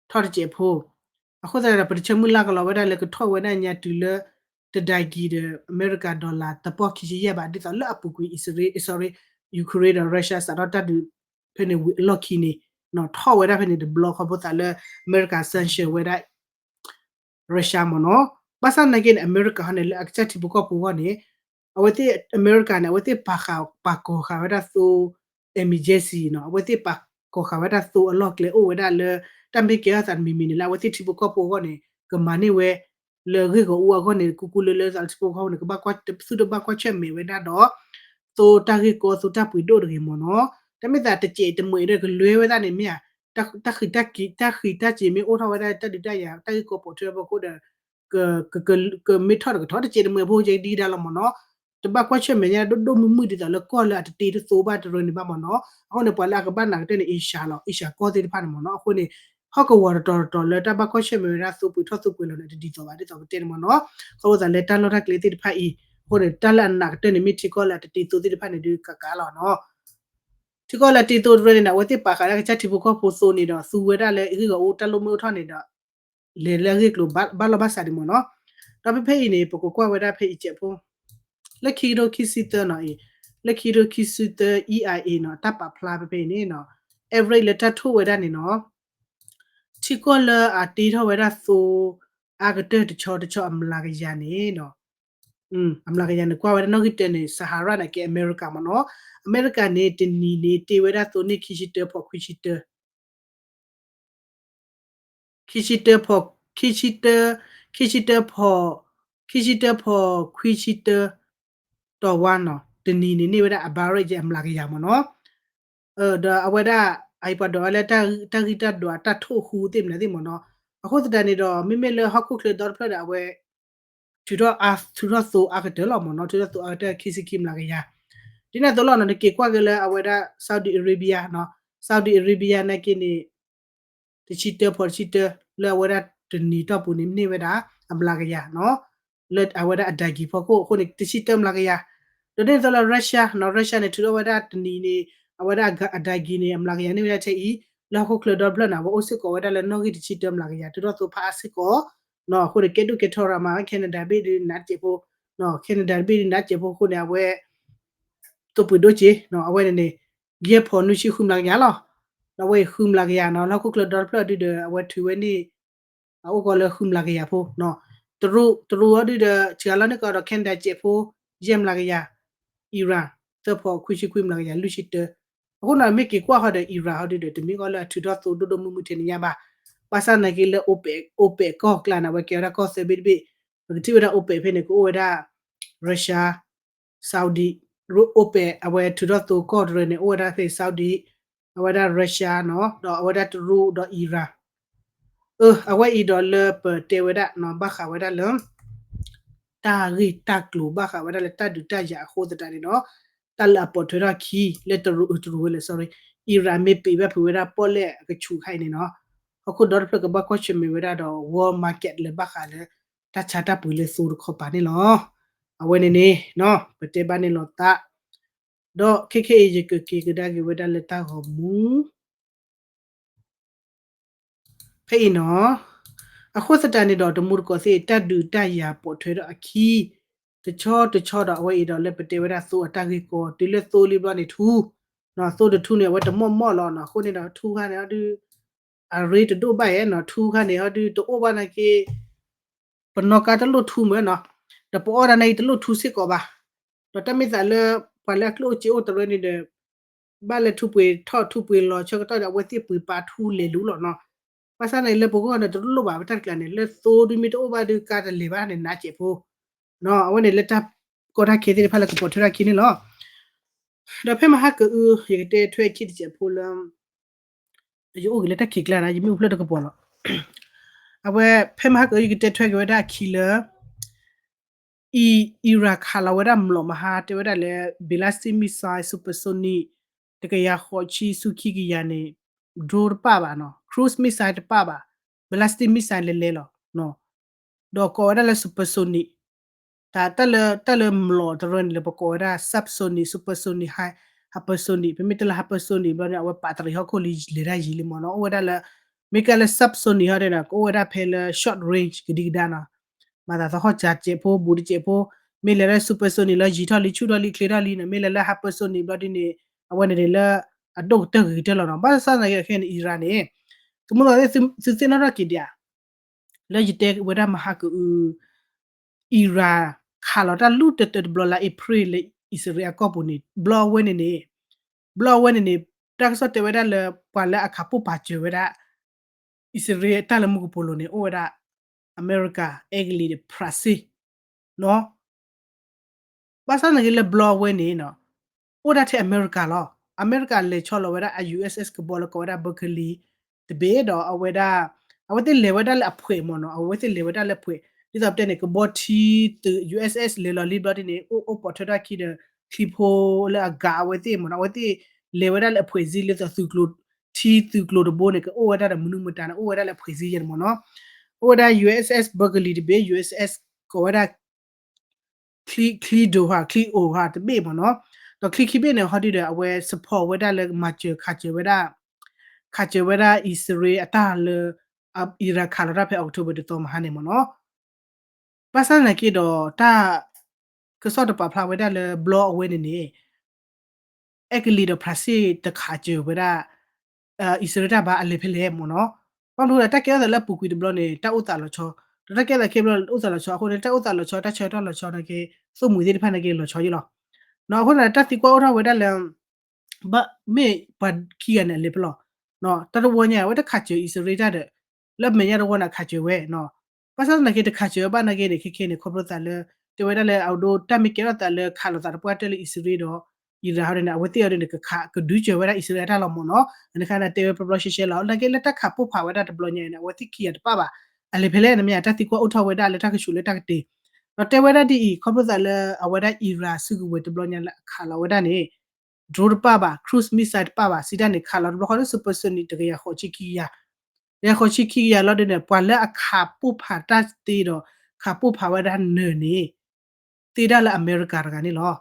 ထီၣ်တစဲးဖိ. အဃိသတးဒီး ပတဆၢမုၢ်လၢ်ကလီၤဝဲဒၣ်လၢကထီၣ်ဝဲဒၣ်ညါတုၤလၢ တဒါကံၤဒီး အမဲရကၤ dollar တပီၢ်ခံဆံယဲၢ်ဘး ဒ်သိးလၢအပူၤကွံာ်အံၣ်စရ့လး sorry Ukraine ဒီး Russia စးထီၣ်တၢ်ဒုးဖဲန့ၣ်ဝံၤအလီၢ်ခံန့ၣ် ထီၣ်ဝဲဒၣ်ဖဲန့ၣ်တဘျီ ခီဖျိသးလၢ အမဲရကၤ sanction ဝဲဒၣ် Russia မ့ၢ်နီၤ. ဘၣ်ဆၣ်နာ်က့န့ၣ် အမဲရကၤဟီန့ၣ် လၢအကစၢ်ထံဖိကီၢ်ဖိအဂီၢ်န့ၣ် အဝဲသ့ၣ် အမဲရကၤန့ၣ် အဝဲသ့ၣ်ပာ်ဃာ် ပာ်ကီၤဃာ်ဝဲဒၣ်သိ emergency နီၤ အဝဲသ့ၣ်ပာ်ကီၤဃာ်ဝဲဒၣ်သိအလီၢ်ကျဲအိၣ်ဝဲဒၣ်လၢ တၢ်မ့ၢ်ကဲထီၣ်သးတမံၤမံၤန့ၣ် လၢအဝဲသ့ၣ်ထံဖိကီၢ်ဖိအဂီၢ်န့ၣ် ကမၤန့ၢ်ဝဲ လၢဂ့ၢ်ဂီၤအူအဂီၢ်န့ၣ် ကူကူလၢလၢသးလၢထံဖိကီၢ်ဖိန့ၣ် ကဘၣ်ကွၢ် သုတဘၣ်ကွၢ်ဆၢၣ်မဲာ်ဝဲဒၣ်ဒီး သိတၢ်ဂ့ၢ်ကီ သိတၢ်ပှ့ၤဒိၣ်တဂ့ၤမ့ၢ်နီၤ. တၢ်မ့ၢ်သးတစဲးတမှဲာ်ဒီးကလွဲဝဲဒၣ်န့ၣ်မ့ၢ်ဧါ, တၢ်ဃံးတၢ်စ့ၤမ့ၢ်အိၣ်ထီၣ်ဝဲဒၣ် တၢ်ဒုးတၢ်ယၤ တၢ်ဂ့ၢ်ကီပိာ်ထွဲအဖီခိၣ်ဒီး ကမ့ၢ်ထီၣ်တကထီၣ် တစဲးတမှဲာ်ဖိကဲဒ်ဒၣ်လီၤမ့ၢ်နီၤ. တဘၣ်ကွၢ်ဆၢၣ်မဲာ်ညါဒိၣ်ဒိၣ်မုၢ်မုၢ်ဒ်သိးလၢကီၢ်လၢအတတ့တသိဘၣ်တရၢန့ၣ်ဘၣ်မ့ၢ်နီၤ. အဃိန့ၣ် ပှၤလၢအကဘၣ်နာ်ကတၢၢ်န့ၣ် Asia လီၤ Asia ကီၢ်သ့ၣ်တဖၣ်န့ၣ်မ့ၢ်နီၤ. အဃိန့ၣ် ဟီၣ်ကဝီၤတတီၤတတီၤလၢတၢ်ဘၣ်ကွၢ်ဆၢၣ်မဲာ်ဝဲဒၣ်သိပှ့ၤထီၣ်သိပှ့ၤလီၤန့ၣ် တဒ်သိးဘၣ်ဒ်သိးပတဲန့ၣ်မ့ၢ်နီၤ. ခီဖျိသးလၢတၢ်လီၢ်တၢ်ကျဲသ့ၣ်တဖၣ်အံၤ အဃိန့ၣ် တၢ်လၢအနာ်ကတၢၢ်န့ၣ် မ့ၢ်ထံကီၢ်လၢအတတ့သိသ့ၣ်တဖၣ်န့ၣ်ဒုးကကးလီၤနီၤ. ထံကီၢ်လၢတ့သိတရၢန့ၣ် အဝဲသ့ၣ်ပာ်ဃာ်လၢကစၢ်ထံဖိကီၢ်ဖိသိန့ၣ်ဒီး သူဝဲဒၣ်လၢအဂ့ၢ်ဂီၤအိၣ်တၢ်လိၣ်မ့ၢ်အိၣ်ထီၣ်န့ၣ်ဒီး လဲၤလၢအဂ့ၢ်ကျိၤဘၣ်လီၢ်ဘၣ်စးဒံးမ့ၢ်နီၤ. ဒီးဖဲဖဲအံၤန့ၣ် ပကကွၢ်ဝဲဒၣ်ဖဲအံၤစဲးဖိ လၢခံကထိခံဆံသၢနီၤအံၤ လၢခံကထိခံဆံသၢ E I A နီၤ တၢ်ပာ်ဖျါဖဲဖဲအံၤန့ၣ်နီၤ average လၢတၢ်ထိၣ်ဝဲဒၣ်န့ၣ်နီၤ ထံကီၢ်လၢအတ့ထီၣ်ဝဲဒၣ်သိ အါကတၢၢ်တဆီတဆီအမျးကယၤန့ၣ်နီၤ အမျးကယၤန့ၣ် ကွၢ်ဝဲဒၣ်နီၣ်ဂံၢ်တၢန့ၣ် Sahara န့ၣ်ကဲအမဲရကၤမ့ၢ်နီၤ. အမဲရကၤန့ၣ် တနံၤန့ၣ် တ့ဝဲဒၣ်သိန့ၢ်ခံဆံတၢဖီခွံဆံတၢ ခံဆံတၢဖီ ခံဆံတၢ ခံဆံတၢဖီ ခံဆံတၢဖီ ခွံဆံတၢ တီၤဝါနီၤ တနံၤန့ၣ်န့ၢ်ဝဲဒၣ် average အမျးကယၤမ့ၢ်နီၤ. ဒီးအဝဲဒၣ် အအံၤပှၤဒိးဝဲလၢ တၢ်ဂံၢ်တၢ်ဒွးတၢ်ထိၣ်ဟူသ့ၣ်မနုၤသ့ၣ်မ့ၢ်နီၤ. အဃိသတးန့ၣ်ဒီး မ့မ့ၢ်လၢဟီၣ်ခိၣ်ချၢဒီတဖျၢၣ်ဒီး အဝဲ ထုးထီၣ်အါ ထုးထီၣ်သိအါကတၢၢ်လီၤမ့ၢ်နီၤ ထုးထီၣ်သိအါကတၢၢ်ခံဆံခံမျးကယၤ. ဒ်န့ၣ်အသိးလီၤနီၤ နက့ၤကွၢ်က့ၤလၢအဝဲဒၣ် Saudi Arabia နီၤ Saudi Arabia နာ်က့န့ၣ် တဆံတၢဖီတဆံတၢ လၢအဝဲဒၣ်တနံၤတီၢ်ပူၤန့ၣ် န့ၢ်ဝဲဒၣ်အမျးကယၤနီၤ လၢအဝဲဒၣ်အဒါကံၤဖီခိၣ်အဃိန့ၣ် တဆံတၢမျးကယၤ. ဒီးဒ်န့ၣ်အသိးလၢ Russia နီၤ Russia န့ၣ် ထုးထီၣ်ဝဲဒၣ်တနံၤန့ၣ် အဝဲဒၣ်အဒါကံၤန့ၣ် အမျးကယၤန့ၢ်ဝဲဒၣ်ထဲအံၤ လၢဟီၣ်ခိၣ်ချၢဒီတဖျၢၣ်န့ၣ် အဝဲအိၣ်စ့ၢ်ကီးဝဲဒၣ်လၢနီၣ်ဂံၢ်တဆံတၢမျးကယၤ ထုးထီၣ်သိဖးအါစ့ၢ်ကီးနီၤ အဃိန့ၣ် ကဲဒိၣ်ကဲထီရၤမး Canada တဘ့ၣ်ဒုးနးတစဲးဖိ Canada တဘ့ၣ်ဒုးနးတစဲးဖိအဃိန့ၣ် အဝဲ သိပှ့ၤဒိၣ်စ့ အဝဲန့ၣ်န့ၣ် ယဲၢ်ဖီနွံဆံဃုမျးကယၤလီၤ. ဒီးအဝဲအံၤဃုမျးကယၤနီၤ လၢဟီၣ်ခိၣ်ချၢဒီတဖျၢၣ်ဒုဒီး အဝဲထုးဝဲန့ၣ် အအိၣ်ကီးလၢဃုမျးကယၤဖိနီၤ. တရူး တရူးအီၤဒုဒီး စှၤလီၤန့ၢ်ကီးဒီး Canada စဲးဖိ ယဲၢ်မျးကယၤ, Iran သၢဖီခွံဆံခွံမျးကယၤ လွံၢ်ဆံတၢ. အဃိန့ၣ် မ့ၢ်က့ၤကွၢ်ဃီဒီး Iran ဟီဒုဒီး တမ့ၢ်ကီးလၢအထုးထီၣ်သိဒိၣ်ဒိၣ်မုၢ်မုၢ်ထဲန့ၣ်ညါဘၣ်. ဘၣ်ဆၣ်သနာ်က့လၢ OPEC ကီၢ်ကျါန့ၣ် အဝဲကဲဝဲဒၣ်ကီၢ်သၢဘ့ၣ်တဘ့ၣ်, ပကထံၣ်ဝဲဒၣ် OPEC ဖဲန့ၣ် ကအိၣ်ဝဲဒၣ် Russia, Saudi, OPEC အဝဲထုးထီၣ်သိကီၢ်တရၢန့ၣ် အိၣ်ဝဲဒၣ်ဖဲ Saudi, အဝဲဒၣ် Russia နီၤ ဒီးအဝဲဒၣ်တရူးဒီး Iran အဝဲအံၤဒီးလၢပတဲဝဲဒၣ်နီၤ ဘၣ်ဃးဝဲဒၣ်လၢ တၢ်ဂ့ၢ်တၢ်ကျိၤဘၣ်ဃးဝဲဒၣ်လၢတၢ်ဒုးတၢ်ယၤအဃိသတးန့ၣ်ဒီး တၢ်လၢအပိာ်ထွဲထီၣ်အခံ လၢတရူး တရူးဝဲလဲၣ် sorry, Iran မ့ၢ်ပံးဘၣ်ဖုးဝဲဒၣ်ပီၣ်လဲၣ်အကဆူးခါအံၤန့ၣ်နီၤ ဟီၣ်ခိၣ်ဒီတဖျၢၣ်ကဘၣ်ကွၢ်ဆၢၣ်မဲာ်ဝဲဒၣ်ဒီး world market လၢဘၣ်ဃးလၢ တၢ်ဆါတၢ်ပှ့ၤလၢသိတခီပၤန့ၣ်လီၤ. အဝဲန့ၣ်န့ၣ် ပတဲဘၣ်န့ၣ်လီၤသး ဒီးခဲခဲအံၤယကက့ၤကဒါက့ၤဝဲဒၣ်လၢတၢ်ဂီၤမူ ဖဲအံၤနီၤ, အဃိသတးန့ၣ်ဒီး တမူတကိးသ့ၣ် တၢ်ဒုးတၢ်ယၤပိာ်ထွဲထီၣ်အခံ တဆီတဆီဒီးအဝဲအံၤဒီးလၢပတဲဝဲဒၣ်သိအတၢ်ဂ့ၢ်ကီ တုၤလၢသိလံဘျီန့ၣ်ထူ, သိတထူန့ၣ် အဝဲတမီၢ်မီၢ်လီၤနီၤ. အဃိန့ၣ်ဒီးထူခါန့ၣ်ဟီဒု အရ့တဒိၣ်ဘၣ်ယဲနီၤ, ထူခါန့ၣ်ဟီဒု တအိၣ်ဘၣ်နာ်က့ ပနီၢ်ကါတလိၣ်ထူမ့ၢ်နီၤ, ဒီးပအီၣ်တၢ်နာ်က့တလိၣ်ထူစ့ၢ်ကီးဘၣ်. ဒီးတၢ်မ့ၢ်သးလၢ ပှၤလၢအကျိၣ်အိၣ်စ့အိၣ်တရၢန့ၣ်ဒီး ဘၣ်လၢထူပှ့ၤထီၣ်ထူပှ့ၤလီၤဆၢကတီၢ်ဒီး အဝဲသ့ၣ်ပှ့ၤပာ်ထူလဲၤလူၤလီၤနီၤ. ဘၣ်ဆၣ်န့ၣ်လၢပဂီၢ်န့ၣ် တလိၣ်ဘၣ်ဝဲတၢ်တကျါန့ၣ် လၢသိဒုမ့ၢ်တအိၣ်ဘၣ်ဒုးကါတလဲၤဘၣ်န့ၣ် နးစဲးဖိ အဝဲန့ၣ်လၢတၢ်ကီတၢ်ခဲသ့ၣ်တဖၣ်လၢကပိာ်ထွဲထီၣ်အခံန့ၣ်လီၤ. ဒီးဖဲမဟါကအု ယကတဲထွဲအခံတစဲးဖိလၢ ယအိၣ်က့ၤလၢတၢ်ခံးကျါန့ၣ် ယမ့ၢ်အိၣ်ဖျဲၣ်တကပီၤလီၤ. အဝဲဖဲမဟါကအု ယကတဲထွဲက့ၤဝဲဒၣ်အခံလၢ အံၤ Iran ခးလီၤဝဲဒၣ်မျိာ်မဟါ တဲဝဲဒၣ်လၢ ballistic missile supersonic တကယၤဃိးဆံဆူခံကယၤန့ၣ် drone တပၣ်ဘၣ်နီၤ, cruise missile တပၣ်ဘၣ်, ballistic missile လဲၤလဲၤလီၤ. ဒီးကိးဝဲဒၣ်လၢ supersonic တၢ်လၢ တၢ်လၢမျိာ်တရၢန့ၣ် လၢပကိးဝဲဒၣ် subsonic, supersonic, hy- hypersonic, ပမ့ၢ်တဲလၢ hypersonic ဘျီန့ၣ် အဝဲပာ်တရံးဟီၣ်ခိၣ်လံလဲၤတၢ်ယံၤလံမ့ၢ်နီၤ. အိၣ်ဝဲဒၣ်လၢ မ့ၢ်ကဲလၢ subsonic ဟီဒ်န့ၣ် ကအိၣ်ဝဲဒၣ်ဖဲလၢ short range ကဒံကဒါနီၤ, မၤသးသဟီၣ်စးစဲးဖိ ဘူးတစဲးဖိ, မ့ၢ်လဲၤလၢ supersonic လၢယံၤထီၣ်လံ ဆူၣ်ထီၣ်လံ ချ့ထီၣ်လံန့ၣ် မ့ၢ်လဲၤလၢ hypersonic ဘျီဒ်န့ၣ် အဝဲန့ၣ်န့ၣ်လၢ အဒိၣ်ကတၢၢ်ဂ့ၤကတၢၢ်လီၤနီၤ. ဘၣ်ဆၣ်သနာ်က့ခဲအံၤန့ၣ် Iran န့ၣ် သုမုၢ်သီၣ်သ့ၣ် သုသ့ၣ်နီၣ်ထီၣ်က့ၤဒံးဧါ, လၢယတဲဝဲဒၣ်မဟါကအု Iran ခးလီၤတၢ်လူၢ်တၢတၢတဘျီလၢ April လၢအံၣ်စရ့လးအကီၢ်ပူၤန့ၣ် ဘျီအဝဲန့ၣ်န့ၣ် ဘျီအဝဲန့ၣ်န့ၣ် တၢ်ကစီၣ်တဲဝဲဒၣ်လၢ ပှၤလၢအခးပိၢ်ဖးစၢၤဝဲဒၣ် အံၣ်စရ့လးတၢ်လၢမူကပိာ်လိၤန့ၣ် အိၣ်ဝဲဒၣ် အမဲရကၤ, အဲကလံးဒီး ဖရၣ်စ့ၣ်နီၤ. ဘၣ်ဆၣ်သနာ်က့လၢဘျီအဝဲန့ၣ်နီၤ အိၣ်ဒၣ်ထဲအမဲရကၤလီၤ. အမဲရကၤလဲၤဆီလီၤဝဲဒၣ်အ USS ကဘီလၢကိးဝဲဒၣ် Berkeley တဘ့ၣ်ဒီးအဝဲဒၣ် အဝဲသ့ၣ်လဲၤဝဲဒၣ်လၢအဖှဲးမ့ၢ်နီၤ, အဝဲသ့ၣ်လဲၤဝဲဒၣ်လၢအဖှဲး ဒ်သိးပတဲန့ၣ် ကဘီထံသုး USS လဲၤလီၤလံဘျီဒ်န့ၣ် အိၣ်အိၣ်ပိာ်ထွဲထီၣ်ခံဒီး ချံဖိလၢအဂၤအဝဲသ့ၣ်မ့ၢ်နီၤ, အဝဲသ့ၣ်လဲၤဝဲဒၣ်လၢအဖှဲးစ့လၢသိးသုးကျိၤ ထံသုးကျိၤတဘိန့ၣ် ကအိၣ်ဝဲဒၣ်ဒီးမနုၤမတၤန့ၣ် အိၣ်ဝဲဒၣ်လၢအဖှဲးစ့ယဲန့ၣ်မ့ၢ်နီၤ. အိၣ်ဝဲဒၣ် USS Berkeley တဘ့ၣ် USS ကိးဝဲဒၣ် ချံ ချံဒိၣ်ဟါ ချံအိၣ်ဟါတဘ့ၣ်မ့ၢ်နီၤ. ဒီးချံခံဘ့ၣ်န့ၣ် ဟီဒုဒီး အဝဲ support ဝဲဒၣ်လၢမၤစၢၤခးစၢၤဝဲဒၣ် ခးစၢၤဝဲဒၣ်အံၣ်စရ့လးအတၢ်လၢ Iran ခးလီၤတၢ်ဖဲ October တသီမဟါန့ၣ်မ့ၢ်နီၤ. ဘၣ်ဆၣ်သနာ်က့ဒီး တၢ် ကစီၣ်တပာ်ဖျါဝဲဒၣ်လၢဘျီအဝဲန့ၣ်န့ၣ် အဲကလံးဒီးဖရၣ်စ့ၣ်တခးစၢၤဝဲဒၣ် အံၣ်စရ့လးတၢ်ဘၣ်အလဲၤဖဲလဲၣ်မ့ၢ်နီၤ. ဘၣ်မနုၤဒီး တၢ်ကဲထီၣ်သးလၢအပူၤကွံာ်တဘျီန့ၣ် တၢ်အိၣ်သးလီၤဆီ, ဒီးတၢ်ကဲထီၣ်သးခဲဘျီအိၣ်သးလီၤဆီအဃိန့ၣ် တၢ်အိၣ်သးလီၤဆီ တၢ်ဆၢကတီၢ်လီၤဆီနာ်က့ သိၣ်မှံၤသ့ၣ်တဖၣ်နာ်က့လီၤဆီယဲလီၤ. အဃိန့ၣ် တၢ်သံကွၢ်အိၣ်ထီၣ်ဝဲဒၣ်လၢ ဘၣ်မ့ၢ်ပှၤခံဂၤန့ၣ်အလဲၤဖဲလဲၣ်, တၢ်တဝီညါ အဝဲတခးစၢၤအံၣ်စရ့လးတၢ်ဒီး လၢမဲာ်ညါတဝီန့ၣ်ခးစၢၤဝဲ ဘၣ်ဆၣ်သနာ်က့တခးစၢၤဝဲဘၣ်နာ်က့န့ၣ် ခဲခဲန့ၣ် ခီဖျိသးလၢ တဲဝဲဒၣ်လၢအဒိ တၢ်မ့ၢ်ကဲထီၣ်သးလၢခးလိာ်သးတပှၢ်တၢၢ်လၢအံၣ်စရ့လးဒီး အံရၣ်ဟီဒ်န့ၣ် အဝဲသ့ၣ်အီၤဒ်န့ၣ် ကခးကဒုးစၢၤဝဲဒၣ်အံၣ်စရ့လးတၢ်လီၤမ့ၢ်နီၤ. အန့ၣ်ခါန့ၣ် တဲဝဲပျီပျီရှဲရှဲလီၤ. နာ်က့လၢတၢ်ခးပိၢ်ဖးဝဲဒၣ်တဘျီညါအံၤန့ၣ် အဝဲသ့ၣ်ခံဂၤတပၣ်ဘၣ်. အလဲၤဖဲလဲၣ်န့ၣ်မ့ၢ် တၢ်သံကွၢ်အိၣ်ထီၣ်ဝဲဒၣ်လၢတၢ်ကဆူးလၢတၢ်ကတ့ၤ ဒီးတဲဝဲဒၣ်ဒ်အံၤ ခီဖျိသးလၢအဝဲဒၣ်အံရၣ်စုကဝဲၤတဘျီညါလၢအခးလီၤဝဲဒၣ်န့ၣ် drone တပၣ်ဘၣ် cruise missile တပၣ်ဘၣ် စံးတၢ်န့ၣ် ခးလီၤတဘျီဃီလၢ supersonic တကယၤဃိးဆံခံကယၤ တကယၤဃိးဆံခံကယၤလီၤဒ်န့ၣ် ပှၤလၢအခးပိၢ်ဖးတၢ်သ့ဒီး ခးပိၢ်ဖးဝဲဒၣ်နၢၤန့ၣ် သ့ဒၣ်လၢအမဲရကၤတဂၤန့ၣ်လီၤ.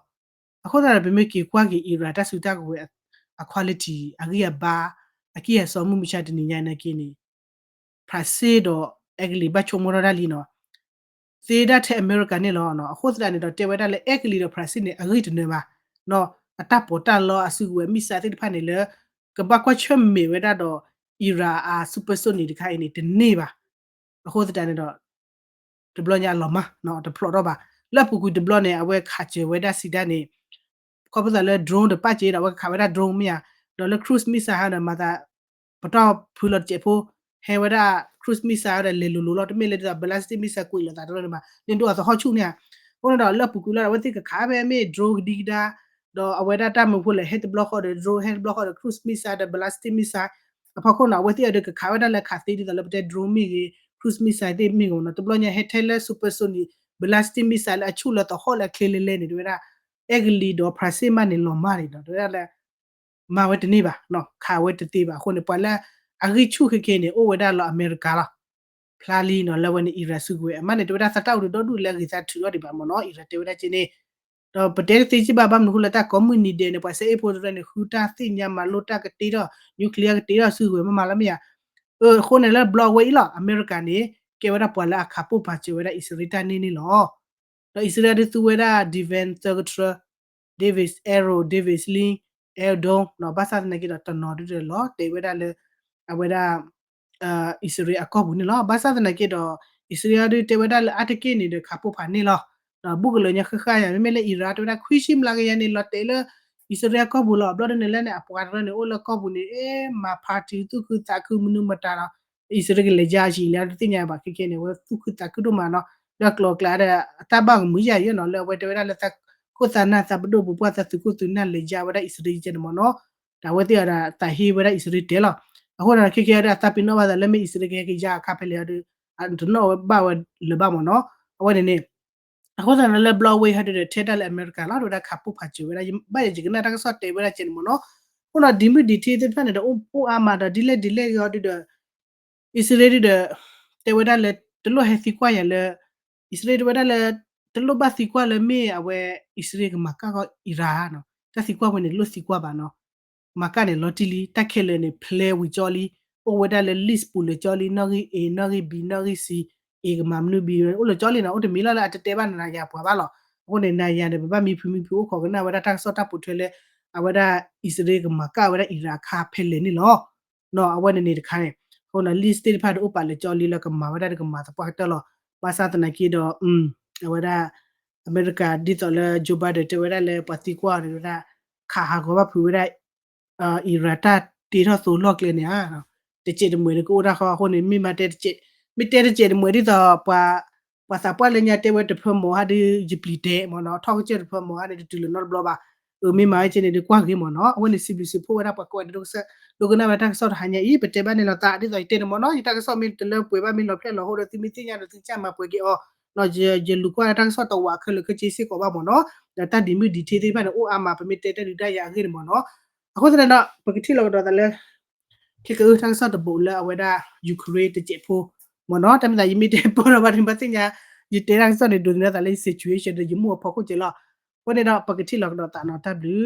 အဃိသတးဒီး ပမ့ၢ်က့ၤကွၢ်က့ၤ အံရၣ်တၢ်စုတၢ်ကဝဲၤအ quality အဂံၢ်အဘါ အကံၢ်အစီမုၢ်မဆါတနံၤညါနာ်က့န့ၣ် ဖရၣ်စ့ၣ်ဒီးအဲကလံး ဘၣ်ဆိကမိၣ်ထီၣ်ဒၣ်လံနီၤ သ့ဒၣ်ထဲအမဲရကၤန့ၣ်လီၤ. အဃိသတးန့ၣ်ဒီး တဲဝဲဒၣ်လၢအဲကလံးဒီးဖရၣ်စ့ၣ်န့ၣ် အဂံၢ်တနၢၤဘၣ်. အတၢ်ပီးတၢ်လီအစုကဝဲၤ missile သ့ၣ်တဖၣ်န့ၣ်လၢ ကဘၣ်ကွၢ်ဆၢၣ်မဲာ်ဝဲဒၣ်ဒီး Iran အ supersonic တခါအံၤန့ၣ် တန့ၢ်ဘၣ်. အဃိသတးန့ၣ်ဒီး တဘျီညါအလီၤမၢ် တဖျိးထီၣ်ဘၣ်. လၢအပူၤကွံာ်တဘျီန့ၣ် အဝဲခးစၢၤဝဲဒၣ်စံးဒၣ်န့ၣ် ခီဖျိသးလၢ drone တပာ်က့ၤဒီး အဝဲကခးဝဲဒၣ် drone မ့ၢ်ဧါ, ဒီးလၢ cruise missile ဟါဒီး မၤသး ပတီၢ်ဖုလီၤတစဲးဖိ ဟဲဝဲဒၣ် cruise missile ဝဲဒၣ်လဲၤလိၤလိၤလီၤ တမ့ၢ်လၢဒ်သိး ballistic missile ကွံာ်လိာ်သးတရၢန့ၣ်ဘၣ် န့ၣ်ဒိၣ်အသဟီၣ်ဆူၣ်န့ၣ်ဧါ. အဃိန့ၣ်ဒီး လၢအပူၤကွံာ်လီၤဒီး အဝဲသ့ၣ်ကခးဖဲမ့ၢ် drone ကဒံကဒါ ဒီးအဝဲဒၣ်တၢ်မၢဖိလဲၣ် ဟဲတဘျီဃီဒီး drone ဟဲတဘျီဃီဒီး cruise missile ဒီး ballistic missile အဖီခိၣ်န့ၣ် အဝဲသ့ၣ်အဒုးကခးဝဲဒၣ်လၢခးသ့ဒ်သိးလီၤ ပတဲ drone မ့ၢ်ဂ့ၤ cruise missile သ့ၣ်မ့ၢ်ဂ့ၤနီၤ တဘျီညါဟဲထဲလၢ supersonic ballistic missile လၢအဆူၣ်လၢသဟီၣ်လၢအချ့လဲလဲန့ၣ် တဲဝဲဒၣ် အဲကလံးဒီး ဖရၣ်စ့ၣ်မးန့ၣ် လီၤမၢ်န့ၣ်ဒီး တဲဝဲဒၣ်လၢ မၤဝဲတန့ၢ်ဘၣ် ခးဝဲတသ့ဘၣ်. အဃိန့ၣ် ပှၤလၢအဂံၢ်ဆူၣ်ခဲခဲန့ၣ် အိၣ်ဝဲဒၣ်လၢအမဲရကၤလီၤ. ဖျါလံနီၤ လၢအဝဲန့ၣ် Iran စုကဝဲၤ အမးန့ၣ် တဲဝဲဒၣ်သးတၢ်အိၣ်ဒီးဒီဒူၣ်လၢအဂ့ၤသးထုးထီၣ်ဒံးဘၣ်မ့ၢ်နီၤ Iran တဲဝဲဒၣ်က့န့ၣ် ဒီးပတဲတသ့စ့ၢ်ဘၣ် ဘၣ်မနုၤအဃိလၢတၢ်ကိးမုၢ်နံၤဒဲးန့ၣ် ပှၤစဲအ့ၣ်ဖိတရၢန့ၣ် ဃုတၢ်သ့ၣ်ညါမၤလိတၢ်ကတ့ထီၣ် nuclear ကတ့ထီၣ်စုကဝဲၤမးမးလီၤမ့ၢ်ဧါ. အဃိန့ၣ်လၢဘျီဝဲအံၤလီၤ အမဲရကၤန့ၣ် ကဲဝဲဒၣ်ပှၤလၢအခးပိၢ်ဖးစၢၤဝဲဒၣ်အံၣ်စရ့လးတၢ်န့ၢ်န့ၣ်လီၤ. ဒီးအံၣ်စရ့လးဒုးသူဝဲဒၣ် defense သၢကထြၢ David's Arrow, David's Sling, Iron Dome နီၤ ဘၣ်ဆၣ်သနာ်က့ဒီးတနီၤဒုးဒီးလီၤတဲာ်ဝဲဒၣ်လၢ အဝဲဒၣ် အံၣ်စရ့လးအကီၢ်ပူၤန့ၣ်လီၤ. ဘၣ်ဆၣ်သနာ်က့ဒီး အံၣ်စရ့လးဒုးတဲဝဲဒၣ်လၢအါတက့ၢ်န့ၣ်ဒီးခးပိၢ်ဖးန့ၢ်လီၤ. ဒီးဘူးကလၢာ်ညါဃၣ်ဃၣ်ယၤ မ့မ့ၢ်လၢ Iran တဲဝဲဒၣ်ခွံဆံမျးကယၤန့ၣ် လီၤတဲာ်လၢ အံၣ်စရ့လးအကီၢ်ပူၤလီၤ. ဘျီဒ်န့ၣ်လၢန့ၣ် အပှၤတရၢန့ၣ် အိၣ်လၢကီၢ်ပူၤန့ၣ် အဲ မၤ party သူၣ်ခုသးခုမနုၤမတၤဒီး အံၣ်စရ့လးကလဲၤယါအံၤလၢတသ့ၣ်ညါဘၣ်ခဲခဲန့ၣ် အဝဲသူၣ်ခုသးခုဒိၣ်မးနီၤ လၢကျိၤကျဲဒီး အတၢ်ဘၣ်ကမုာ်ယၤယဲနီၤ လၢအဝဲတဲဝဲဒၣ်လၢသးခိၣ်သးနၢ်သးပဒိၣ်ပူၤပှၢ်သးသုးခိၣ်သုးနၢ်လဲၤယါဝဲဒၣ်အံၣ်စရ့လးယဲန့ၣ်မ့ၢ်နီၤ ဒီးအဝဲသ့ၣ်အီၤဒီးသးဟ့ဝဲဒၣ်အံၣ်စရ့လးတဲလီၤ. အဃိဒီးခဲခဲဒီးအသးပ့ၤနီၣ်ဘၣ်သးလၢမ့ၢ်အံၣ်စရ့လးကဟဲက့ၤယါအခါဖဲလဲၣ်အီၤဒီး တနီၣ်ဝဲဘၣ်ဝဲလၢၤဘၣ်မ့ၢ်နီၤ အဝဲန့ၣ်န့ၣ် အဃိသတးန့ၣ်လၢဘျီဝဲဟဲဒီးထဲဒၣ်လၢအမဲရကၤလီၤ တဲဝဲဒၣ်ခးပိၢ်ဖးစၢၤဝဲဒၣ် ဘၣ်ယဲယကနၣ်တၢ်ကစီၣ်တဲဝဲဒၣ်ကဲန့ၣ်မ့ၢ်နီၤ အဃိဒီးဒံးမုၢ်ဒံးထံသ့ၣ်တဖၣ်န့ၣ်ဒီး အိၣ်အါမးဒီးဒ်လဲၣ်ဒ်လဲၣ်ဂ့ၤအီၤဒုးဒီး အံၣ်စရ့လးဒုးဒီး တဲဝဲဒၣ်လၢ တလိၣ်ဟဲသံကွၢ်ယၤလၢ အံၣ်စရ့လးတဲဝဲဒၣ်လၢ တလိၣ်ဘၣ်သံကွၢ်လၢမ့ၢ်အဝဲ အံၣ်စရ့လးကမၤကၣ်ကီး Iran နီၤ တၢ်သံကွၢ်ဝဲန့ၣ် တလိၣ်သံကွၢ်ဘၣ်နီၤ မၤကၣ်န့ၣ်လီၤတံၢ်လံ တၢ်ခဲလၢာ်န့ၣ် ဖျဲဝံၤကၠီလံ အိၣ်ဝဲဒၣ်လၢ list ပူၤလၢာ်ကၠီလံ နီၣ်ဂံၢ် A နီၣ်ဂံၢ် B နီၣ်ဂံၢ် C A ကမၤမနုၤ B အိၣ်လၢာ်ကၠီလံနီၤ အိၣ်တမံၤလီၤလၢအတတဲဘၣ်နၤယၤပှၤဘၣ်လီၤ. အဃိန့ၣ် နၤယၤန့ၣ် ပဘၣ်မံဖုမံဖုအိၣ်ခိးကနၣ်ဝဲဒၣ်တၢ်ကစီၣ်တၢ်ပိာ်ထွဲလၢ အဝဲဒၣ်အံၣ်စရ့လးကမၤကၣ်ဝဲဒၣ် Iran အခါဖဲလဲၣ်န့ၣ်လီၤ. နီၤ အဝဲန့ၣ်န့ၣ်တခါန့ၣ် အဃိန့ၣ် list သ့ၣ်တဖၣ်ဒီးအိၣ်ပာ်လၢာ်ကၠီလံလၢကမၤဝဲဒၣ်ဒီးကမၤသပှၢ်ကတၢၢ်လီၤ. ဘၣ်ဆၣ်သနာ်က့ဒီး အဝဲဒၣ် အမဲရကၤဒ်သိးလၢ Joe Biden တဲဝဲဒၣ်လၢပှၤသံကွၢ်အီၤန့ၣ်ဝဲဒၣ် ခးဟးဂီၤဘၣ်ဖုးဝဲဒၣ် Iran တၢ်တ့ထီၣ်သိးလီၢ်ကျဲန့ၣ်ဧါ တစဲးတမှဲးန့ၣ်ကအိၣ်ဒၣ်ဃီအဃိန့ၣ် မ့ၢ်မၤတဲတစဲး မ့ၢ်တဲတစဲးတမှဲးဒ်သိး ပှၤသးပှၢ်လၢညါတဲဝဲတဖၢမီၤဟါဒီး ယပျံၤတဲမ့ၢ်နီၤ ထီၣ်ကစၢၢ်တဖၢမီၤဟါန့ၣ် တတုၤလၢၤနီတဘျီဘၣ်. အမ့ၢ်မၤဝဲကဲန့ၣ်ဒီးကွၢ်ဂ့ၤမ့ၢ်နီၤ အဝဲန့ၣ်စံးဘျုးစံးဖှိၣ်ဝဲဒၣ်ပှၤကိးဂၤဒဲး ဒိကနၣ်ဝဲတၢ်ကစီၣ်တဟါညါအံၤ ပတဲဘၣ်န့ၣ်လီၤသးဒ်သိးယတဲန့ၣ်မ့ၢ်နီၤ ယတၢ်ကစီၣ်မ့ၢ်တလၢပှဲၤဘၣ်မ့ၢ်လီၤဖျဲၣ်လီၤဟိဒီးသုမ့ၢ်သ့ၣ်ညါဒီးသုကစၢ်မၤပှဲၤက့ၤအီၤ ယလူၤကွၢ်တၢ်ကစီၣ်တဝးခဲလၢာ်ခဲဆ့စ့ၢ်ကီးဘၣ်မ့ၢ်နီၤ ဒီးတၢ်ဒံးမုၢ်ဒံးထံသ့ၣ်တဖၣ်န့ၣ် အိၣ်အါမး ပမ့ၢ်တဲတၢ်ဒုးတၢ်ယၤအဂ့ၢ်န့ၣ်မ့ၢ်နီၤ အဃိသတးဒီး ပကထံၣ်လီၤကဒီးသးလၢ ခဲကအုတၢ်ကစီၣ်တဘိးလၢအဝဲဒၣ် Ukraine တစဲးဖိမ့ၢ်နီၤ တၢ်မ့ၢ်သးယမ့ၢ်တဲပီၢ်ဒီးဘၣ်န့ၣ် ဘၣ်သ့ၣ်ညါ ယတဲတၢ်ကစီၣ်န့ၣ် ဒိးသန့ၤသးလၢယ situation ဒီးယမိၢ်အဖီခိၣ်ကဲလီၤ. အဃိန့ၣ်ဒီး ပကထံၣ်လီၤကဒီးသးနီၤ တၢ်ဘျုး